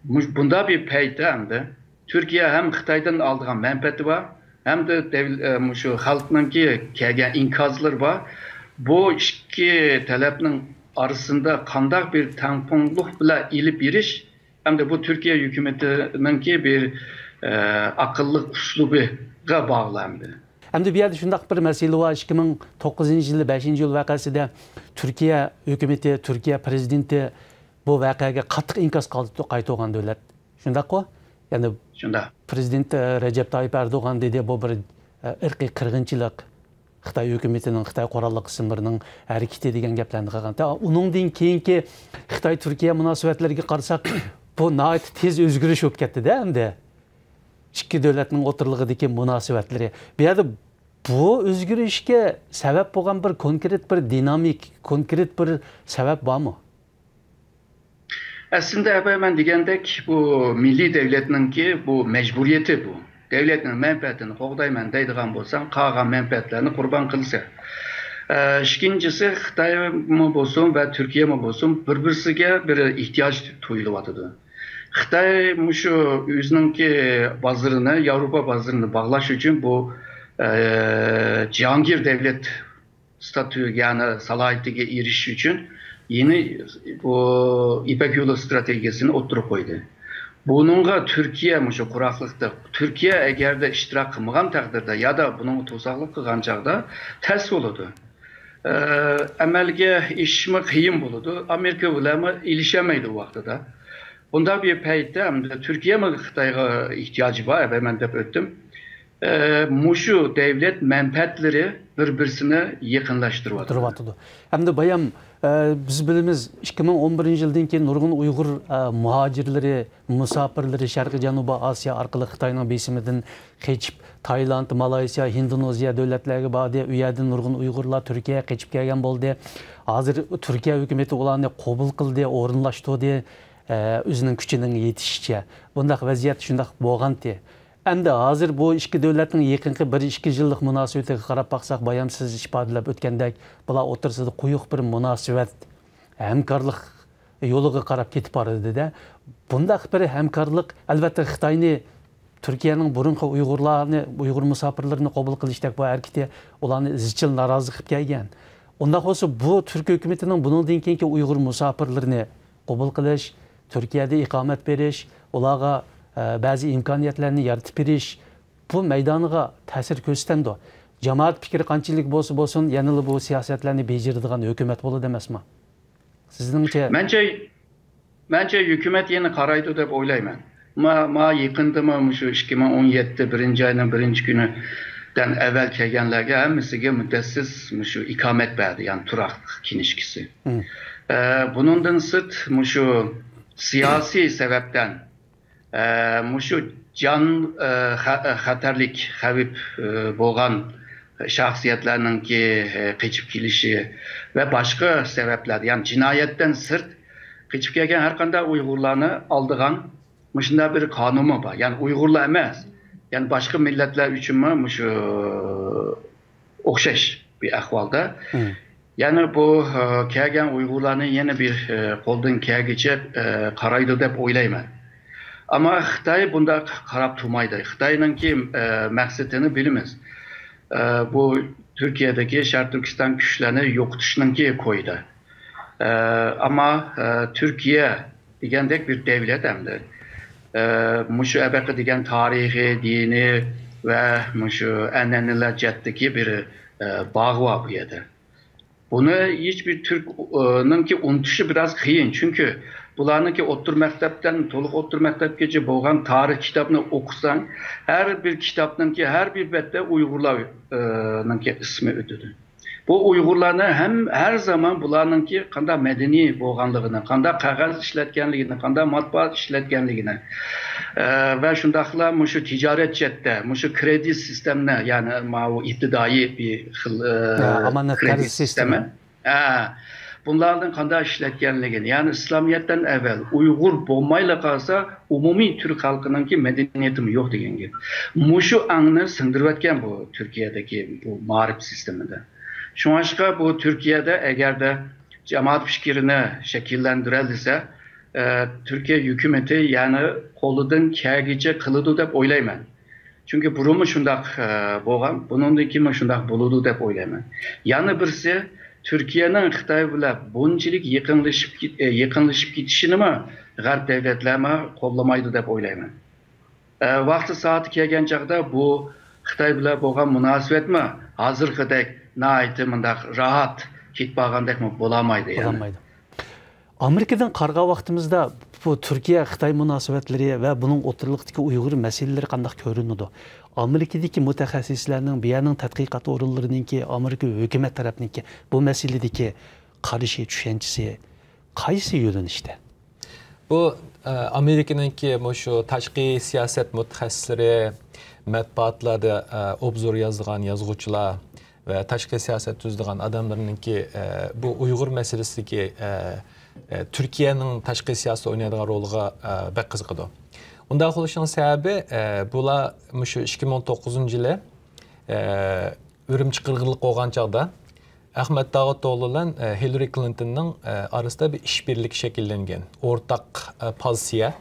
مۇش-، بۇنداق بىر پەيتتە ئەمدى تۈركىيە ھەم خىتايدىن ئالىدىغان مەنپەئەتى بار، ھەمدە دەۋل-، ئە، مۇشۇ خەلقنىڭكى كەلگەن ئىنكاسلىرى بار. بۇ ئىككى تەلەپنىڭ ئارىسىندا قانداق بىر تەڭپۇڭلۇق بىلەن ئېلىپ بېرىش ئەمدى بۇ تۈركىيە ھۆكۈمىتىنىڭكى بىر، ئە، ئاقىللىق ئۇسلۇبىغا باغلىق ئەمدى. ئەمدى بۇ يەردە شۇنداق بىر مەسىلە بار، ئىككى مىڭ توققۇزىنچى يىلى، بەشىنچى ئىيۇل ۋەقەسىدە تۈركىيە ھۆكۈمىتى، تۈركىيە پرېزىدېنتى بۇ ۋەقەگە قاتتىق ئىنكاس قالدۇرۇپتۇ، قايتۇرغان دۆلەت. شۇنداققۇ؟ يەنى شۇنداق. پرېزىدېنت، ئە، رەجەپ تايىپ ئەردوغان دېدى، بۇ بىر، ئە، ئىرقىي قىرغىنچىلىق. خىتاي ھۆكۈمىتىنىڭ، خىتاي قوراللىق قىسىملىرىنىڭ ھەرىكىتى دېگەن گەپلەرنى قىلغان. ئۇنىڭدىن كېيىنكى خىتاي-تۈركىيە مۇناسىۋەتلىرىگە قارىساق، بۇ ناھايىتى تېز ئۆزگىرىش بولۇپ كەتتىدە ئەمدى. ئىككى دۆلەتنىڭ ئوتتۇرىلىقىدىكى مۇناسىۋەتلىرى. بۇ يەردە بۇ ئۆزگىرىشكە سەۋەب بولغان بىر كونكرېت بىر دىنامىك، كونكرېت بىر سەۋەب بارمۇ؟ ئەسلىندە، ئەپەندىم دېگەندەك، بۇ مىللىي دەۋلەتنىڭكى بۇ مەجبۇرىيىتى بۇ. دەۋلەتنىڭ مەنپەئەتىنى قوغدايمەن دەيدىغان بولساڭ، قالغان مەنپەئەتلەرنى قۇربان قىلىسەن. ئە، ئىككىنچىسى، خىتايمۇ بولسۇن ۋە تۈركىيەمۇ بولسۇن، بىر-بىرسىگە بىر ئېھتىياج تۇيۇلۇۋاتىدۇ. خىتاي مۇشۇ ئۆزىنىڭكى بازىرىنى، ياۋروپا بازىرىنى باغلاش ئۈچۈن بۇ، ئە، جاھانگىر دەۋلەت ستاتۇسىغا، يەنى سالاھىيىتىگە ئېرىشىش ئۈچۈن يېڭى بۇ يىپەك يولى ئىستراتېگىيەسىنى ئوتتۇرىغا قويدى. بۇنىڭغا تۈركىيە مۇشۇ قۇرۇقلۇقتا، تۈركىيە ئەگەردە ئىشتىراك قىلمىغان تەقدىردە يادا بۇنىڭغا توساقلىق قىلغان چاغدا تەس بولىدۇ. ئە، ئەمەلگە ئېشىشمۇ قىيىن بولىدۇ. ئامېرىكا بىلەنمۇ ئېلىشەلمەيدۇ ۋاقتىدا. بۇنداق بىر پەيتتە ئەمدى تۈركىيەمۇ خىتايغا ئېھتىياجى بار، ئەمەلدە دەپ ئۆتتۈم. ئە، مۇشۇ دەۋلەت مەنپەئەتلىرى بىر-بىرسىنى يېقىنلاشتۇرۇۋاتىدۇ. تۇرۇۋاتىدۇ. ئەمدى بايام، ئە، بىز بىلىمىز، ئىككى مىڭ ئون بىرىنچى يىلدىن كېيىن نۇرغۇن ئۇيغۇر، ئە، مۇھاجىرلىرى، مۇساپىرلىرى شەرقىي جەنۇبىي ئاسىيا ئارقىلىق خىتاينىڭ بېسىمىدىن قېچىپ، تايلاند، مالايسىيا، ھىندونېزىيا دۆلەتلەرگە باردى. ئۇ يەردىن نۇرغۇن ئۇيغۇرلار تۈركىيەگە قېچىپ كەلگەن بولدى. ھازىر تۈركىيە ھۆكۈمىتى ئۇلارنى قوبۇل قىلدى، ئورۇنلاشتۇردى، ئە، ئۆزىنىڭ كۈچىنىڭ يېتىشىچە. بۇنداق ۋەزىيەت شۇنداق بولغانتى. ئەمدى ھازىر بۇ ئىككى دۆلەتنىڭ يېقىنقى بىر ئىككى يىللىق مۇناسىۋىتىگە قاراپ باقساق، بايام سىز ئىپادىلەپ ئۆتكەندەك، بۇلار ئوتتۇرىسىدا قويۇق بىر مۇناسىۋەت، ھەمكارلىق يولىغا قاراپ كېتىپ بارىدۇ-دە. بۇنداق بىر ھەمكارلىق، ئەلۋەتتە، خىتاينى تۈركىيەنىڭ بۇرۇنقى ئۇيغۇرلارنى، ئۇيغۇر مۇساپىرلىرىنى قوبۇل قىلىشتەك بۇ ھەرىكىتى ئۇلارنى ئىزچىل نارازى قىلىپ كەلگەن. ئۇنداق بولسا، بۇ تۈرك ھۆكۈمىتىنىڭ بۇنىڭدىن كېيىنكى ئۇيغۇر مۇساپىرلىرىنى قوبۇل قىلىش، تۈركىيەدە ئىقامەت بېرىش، ئۇلارغا، ئە، بەزى ئىمكانىيەتلەرنى يارىتىپ بېرىش، بۇ مەيدانىغا تەسىر كۆرسىتەمدۇ؟ جامائەت پىكرى قانچىلىك بولسا بولسۇن، يەنىلا بۇ سىياسەتلەرنى بېجىرىدىغان ھۆكۈمەت بولىدۇ ئەمەسمۇ؟ سىزنىڭچە؟ مەنچە، مەنچە ھۆكۈمەت يەنە قارايدۇ دەپ ئويلايمەن. ما، ما يېقىندىمۇ مۇشۇ ئىككى مىڭ ئون يەتتە بىرىنچى ئاينىڭ بىرىنچى كۈنىدىن ئەۋۋەل كەلگەنلەرگە ھەممىسىگە مۇددەتسىز مۇشۇ ئىقامەت بەردى، يەنى تۇراقلىق كىنىشكىسى. مم. ئە، بۇنىڭدىن سىرت مۇشۇ سىياسىي سەۋەبتىن ئە، مۇشۇ جان، ئە، خە-، ئە، خەتەرلىك خەۋپ، ئە، بولغان شەخسىيەتلەرنىڭكى، ئە، قېچىپ كېلىشى ۋە باشقا سەۋەبلەر، يەنى جىنايەتتىن سىرت قېچىپ كەلگەن ھەر قانداق ئۇيغۇرلارنى ئالىدىغان مۇشۇنداق بىر قانۇنمۇ بار. يەنى ئۇيغۇرلار ئەمەس، يەنى باشقا مىللەتلەر ئۈچۈنمۇ مۇشۇ ئوخشاش بىر ئەھۋالدا. مم. يەنى بۇ، ئە، كەلگەن ئۇيغۇرلارنى يەنە بىر، ئە، قولدىن كەلگىچە، ئە، قارايدۇ دەپ ئويلايمەن. ئەمما خىتاي بۇنداق قاراپ تۇرمايدۇ. خىتاينىڭكى، ئە، مەقسىتىنى بىلىمىز. ئە، بۇ تۈركىيەدىكى شەرقىي تۈركىستان كۈچلەرنى يوقىتىشنىڭكى كويىدا. ئە، ئەمما، ئە، تۈركىيە دېگەندەك بىر دەۋلەت ئەمدى. ئە، مۇشۇ ئەبەقە دېگەن تارىخىي، دىنىي ۋە مۇشۇ ئەنئەنىلەر جەھەتتىكى بىر، ئە، باغ بار بۇ يەردە. بۇنى ھېچبىر تۈرك، ئە، نىڭكى ئۇنتۇشى بىراز قىيىن. چۈنكى بۇلارنىڭكى ئوتتۇرا مەكتەپتىن تولۇق ئوتتۇرا مەكتەپكىچە بولغان تارىخ كىتابنى ئوقۇساڭ، ھەر بىر كىتابنىڭكى ھەر بىر بەتتە ئۇيغۇرلار، ئە، نىڭكى ئىسمى ئۆتىدۇ. بۇ ئۇيغۇرلارنى ھەم، ھەر زامان بۇلارنىڭكى قانداق مەدەنىي بولغانلىقىنى، قانداق قەغەز ئىشلەتكەنلىكىنى، قانداق مەتبۇئات ئىشلەتكەنلىكىنى، ئە، ۋە شۇنداقلا مۇشۇ تىجارەت جەھەتتە، مۇشۇ كرېدىت سىستېمىنى، يەنى ماۋۇ ئىپتىدائىي بىر خىل، ئە، ھە، ئامانەت كرېدىت قەرز سىستېمى. سىستېمى. ھە، بۇلاردىن قانداق ئىشلەتكەنلىكىنى، يەنى ئىسلامىيەتتىن ئەۋۋەل ئۇيغۇر بولمايلا قالسا، ئومۇمىي تۈرك خەلقىنىڭكى مەدەنىيىتىمۇ يوق دېگەن گەپ. مۇشۇ ئاڭنى سىڭدۈرۈۋەتكەن بۇ تۈركىيەدىكى بۇ مائارىپ سىستېمىدا. شۇڭلاشقا بۇ تۈركىيەدە ئەگەردە جامائەت پىكرىنى شەكىللەندۈرەلىسە، ئە، تۈركىيە ھۆكۈمىتى يەنى قولىدىن كەلگىچە قىلىدۇ دەپ ئويلايمەن. چۈنكى بۇرۇنمۇ شۇنداق، ئە، بولغان، بۇنىڭدىن كېيىنمۇ شۇنداق بولىدۇ دەپ ئويلايمەن. يەنە بىرسى، تۈركىيەنىڭ خىتاي بىلەن بۇنچىلىك يېقىنلىشىپ كېت-، ئە، يېقىنلىشىپ كېتىشىنىمۇ غەرب دەۋلەتلەرمۇ قوللىمايدۇ دەپ ئويلايمەن. ئە، ۋاقتى سائىتى كەلگەن چاغدا بۇ خىتاي بىلەن بولغان مۇناسىۋەتمۇ ھازىرقىدەك ناھايىتى مۇنداق راھەت كېتىپ بارغاندەكمۇ بولالمايدۇ يەنە. بولالمايدۇ. ئامېرىكىدىن قارىغان ۋاقتىمىزدا بۇ تۈركىيە-خىتاي مۇناسىۋەتلىرى ۋە بۇنىڭ ئوتتۇرىلىقتىكى ئۇيغۇر مەسىلىلىرى قانداق كۆرۈنىدۇ؟ ئامېرىكىدىكى مۇتەخەسسىسلەرنىڭ، بۇ يەرنىڭ تەتقىقات ئورۇنلىرىنىڭكى، ئامېرىكا ھۆكۈمەت تەرەپنىڭكى بۇ مەسىلىدىكى قارىشى، چۈشەنچىسى قايسى يۆنىلىشتە؟ بۇ، ئە، ئامېرىكىنىڭكى مۇشۇ تاشقى سىياسەت مۇتەخەسسىسلىرى، مەتبۇئاتلاردا، ئە، ئوبزور يازىدىغان يازغۇچىلار ۋە تاشقى سىياسەت تۈزىدىغان ئادەملەرنىڭكى، ئە، بۇ ئۇيغۇر مەسىلىسىدىكى، ئە، ئە، تۈركىيەنىڭ تاشقى سىياسەتتە ئوينايدىغان رولىغا، ئە، بەك قىزىقىدۇ. ئۇنداق بولۇشىنىڭ سەۋەبى، ئە، بۇلار مۇشۇ ئىككى مىڭ توققۇزىنچى يىلى، ئە، ئۈرۈمچى قىرغىنلىقى بولغان چاغدا ئەخمەت داۋۇتئوغلى بىلەن، ئە، ھىللىرى كلىنتوننىڭ، ئە، ئارىسىدا بىر ئىشبىرلىكى شەكىللەنگەن. ئورتاق، ئە، پوزىتسىيە،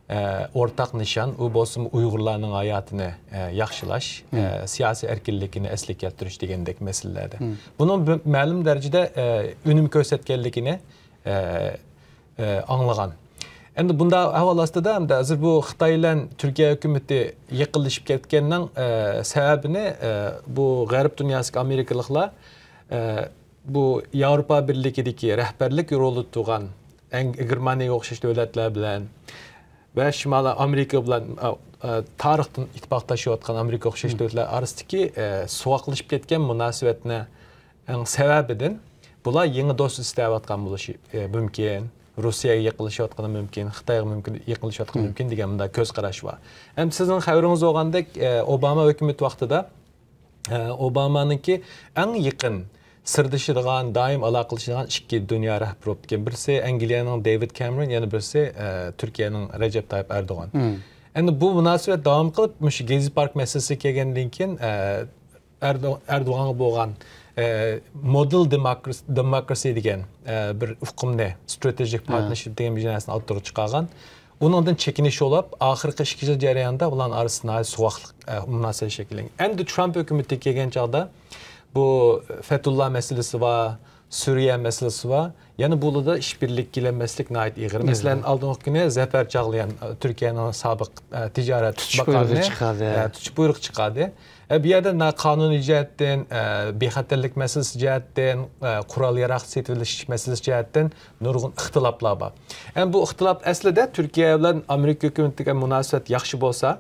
ئە، ئورتاق نىشان، ئۇ بولسىمۇ ئۇيغۇرلارنىڭ ھاياتىنى، ئە، ياخشىلاش، ئە، سىياسىي ئەركىنلىكىنى ئەسلىگە كەلتۈرۈش دېگەندەك مەسىلىلەردە. بۇنىڭ بىر مەلۇم دەرىجىدە، ئە، ئۈنۈم كۆرسەتكەنلىكىنى، ئە، ئە، ئاڭلىغان. ئەمدى بۇنداق ئەھۋال ئاستىدا، ئەمدى ھازىر بۇ خىتاي بىلەن تۈركىيە ھۆكۈمىتى يېقىنلىشىپ كەتكەننىڭ، ئە، سەۋەبىنى، ئە، بۇ غەرب دۇنياسىدىكى ئامېرىكىلىقلار، ئە، بۇ ياۋروپا بىرلىكىدىكى رەھبەرلىك رولىدا تۇرغان ئەڭ-، گېرمانىيەگە ئوخشاش دۆلەتلەر بىلەن ۋە شىمالىي ئامېرىكا بىلەن، ئە، ئە، تارىختىن ئىتتىپاقداشلىشىۋاتقان ئامېرىكىغا ئوخشاش دۆلەتلەر ئارىسىدىكى، ئە، سوغۇقلىشىپ كەتكەن مۇناسىۋەتنىڭ سەۋەبىدىن بۇلار يېڭى دوست ئىزدەۋاتقان بولۇشى، ئە، مۇمكىن. روسىيەگە يېقىنلىشىۋاتقىنى مۇمكىن، خىتايغا مۇمكىن يېقىنلىشىۋاتقىنى مۇمكىن دېگەن مۇنداق كۆز قاراش بار. ئەمدى سىزنىڭ خەۋىرىڭىز بولغاندەك، ئە، ئوباما ھۆكۈمىتى ۋاقتىدا، ئە، ئوبامانىڭكى ئەڭ يېقىن سىردىشىدىغان، دائىم ئالاقىلىشىدىغان ئىككى دۇنيا رەھبىرى بولۇپتىكەن. بىرسى ئەنگلىيەنىڭ دېۋىد كامېرون، يەنە بىرسى، ئە، تۈركىيەنىڭ رەجەپ تايىپ ئەردوغان. ئەمدى بۇ مۇناسىۋەت داۋام قىلىپ، مۇشۇ گېزى پارك مەسىلىسى كەلگەندىن كېيىن، ئە، ئەردو-، ئەردوغانغا بولغان، ئە، مودېل دېموكراسى، دېموكراسى دېگەن، ئە، بىر ئۇقۇمنى، ستراتېژىك پارتنېرشىپ دېگەن بىر نەرسىنى ئوتتۇرىغا چىقارغان. ئۇنىڭدىن چېكىنىش بولۇپ، ئاخىرقى ئىككى يىل جەريانىدا ئۇلارنىڭ ئارىسىدا ناھايىتى سوغۇقلۇق، ئە، مۇناسىۋەت شەكىللەنگەن. ئەمدى ترامپ ھۆكۈمىتى كەلگەن چاغدا بۇ فەتۇللا مەسىلىسى بار، سۈرىيە مەسىلىسى بار. يەنە بۇلاردا ئىشبىرلىككە كېلەلمەسلىك ناھايىتى ئېغىر. مەسىلەن، ئالدىنقى كۈنى زەپەر چاغلىيان، ئە، تۈركىيەنىڭ سابىق، ئە، تىجارەت باشلىقى، ئە، تۇتۇش بۇيرۇقى چىقاردى. ئە، بۇ يەردە نا قانۇنىي جەھەتتىن، ئە، بىخەتەرلىك مەسىلىسى جەھەتتىن، ئە، قورال ياراغ سېتىۋېلىش مەسىلىسى جەھەتتىن نۇرغۇن ئىختىلاپلار بار. ئەمما بۇ ئىختىلاپ ئەسلىدە تۈركىيە بىلەن ئامېرىكا ھۆكۈمىتىگە مۇناسىۋەت ياخشى بولسا،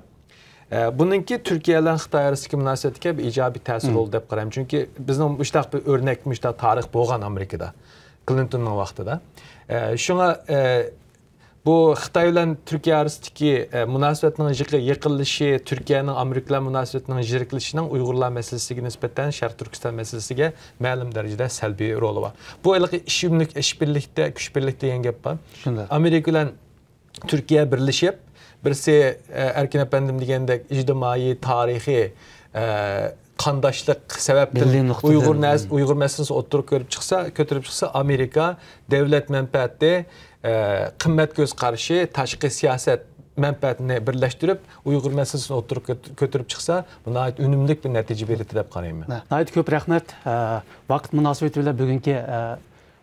ئە، بۇنىڭكى تۈركىيە بىلەن خىتاي ئارىسىدىكى مۇناسىۋەتكە بىر ئىجابىي تەسىر بولدى دەپ قارايمەن. چۈنكى بىزنىڭ مۇشۇنداق بىر ئۆرنەك، مۇشۇنداق تارىخ بولغان ئامېرىكىدا، كلىنتوننىڭ ۋاقتىدا. ئە، شۇڭا، ئە، بۇ خىتاي بىلەن تۈركىيە ئارىسىدىكى، ئە، مۇناسىۋەتنىڭ يېقى-، يېقىنلىشىشى، تۈركىيەنىڭ ئامېرىكا بىلەن مۇناسىۋەتنىڭ يىرىكلىشىشىنىڭ ئۇيغۇرلار مەسىلىسىگە نىسبەتەن شەرقىي تۈركىستان مەسىلىسىگە مەلۇم دەرىجىدە سەلبىي رولى بار. بۇ ھېلىقى ئىش-، ئىشبىرلىكتە، كۈچ بىرلىكتە دېگەن گەپ بار. ئامېرىكا بىلەن تۈركىيە بىرلىشىپ، بىرسى، ئە، ئەركىن ئەپەندىم دېگەندەك ئىجتىمائىي، تارىخىي، ئە، قانداشلىق سەۋەبتىن ئۇيغۇر نەس-، ئۇيغۇر مەسىلىسى ئوتتۇرىغا كۆرۈپ چىقسا، كۆتۈرۈپ چىقسا، ئامېرىكا دۆلەت مەنپەئەتى، ئە، قىممەت كۆز قارىشى، تاشقى سىياسەت مەنپەئەتىنى بىرلەشتۈرۈپ، ئۇيغۇر مەسىلىسىنى ئوتتۇرىغا كۆت-، كۆتۈرۈپ چىقسا، بۇ ناھايىتى ئۈنۈملۈك بىر نەتىجە بېرىدۇ دەپ قارايمەن. ناھايىتى كۆپ رەھمەت. ئە، ۋاقىت مۇناسىۋىتى بىلەن بۈگۈنكى، ئە،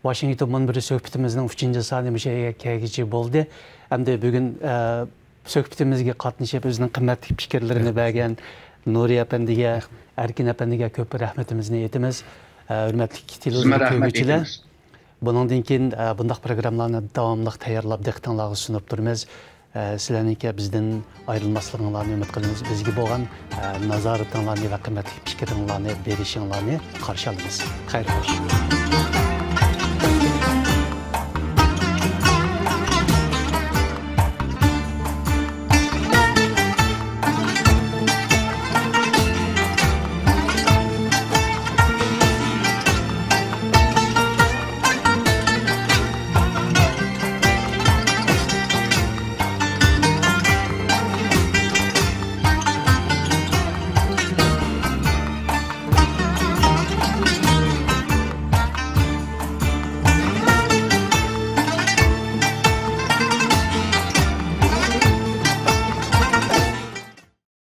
ۋاشىنگتون مۇنبىرى سۆھبىتىمىزنىڭ ئۈچىنچى سانى مۇشۇ يەرگە كەلگۈچە بولدى. ئەمدى بۈگۈن، ئە، سۆھبىتىمىزگە قاتنىشىپ، ئۆزىنىڭ قىممەتلىك پىكىرلىرىنى بەرگەن نۇرى ئەپەندىگە، ئەركىن ئەپەندىگە كۆپ رەھمىتىمىزنى ئېيتىمىز. ئە، ھۆرمەتلىك تېلېۋىزور كۆرگۈچىلەر، بۇنىڭدىن كېيىن، ئە، بۇنداق پروگراممىلارنى داۋاملىق تەييارلاپ دىققىتىڭلارغا سۇنۇپ تۇرىمىز. ئە، سىلەرنىڭكى بىزدىن ئايرىلماسلىقىڭلارنى ئۈمىد قىلىمىز. بىزگە بولغان، ئە، نازارىتىڭلارنى ۋە قىممەتلىك پىكرىڭلارنى بېرىشىڭلارنى قارشى ئالىمىز. خەير خوش.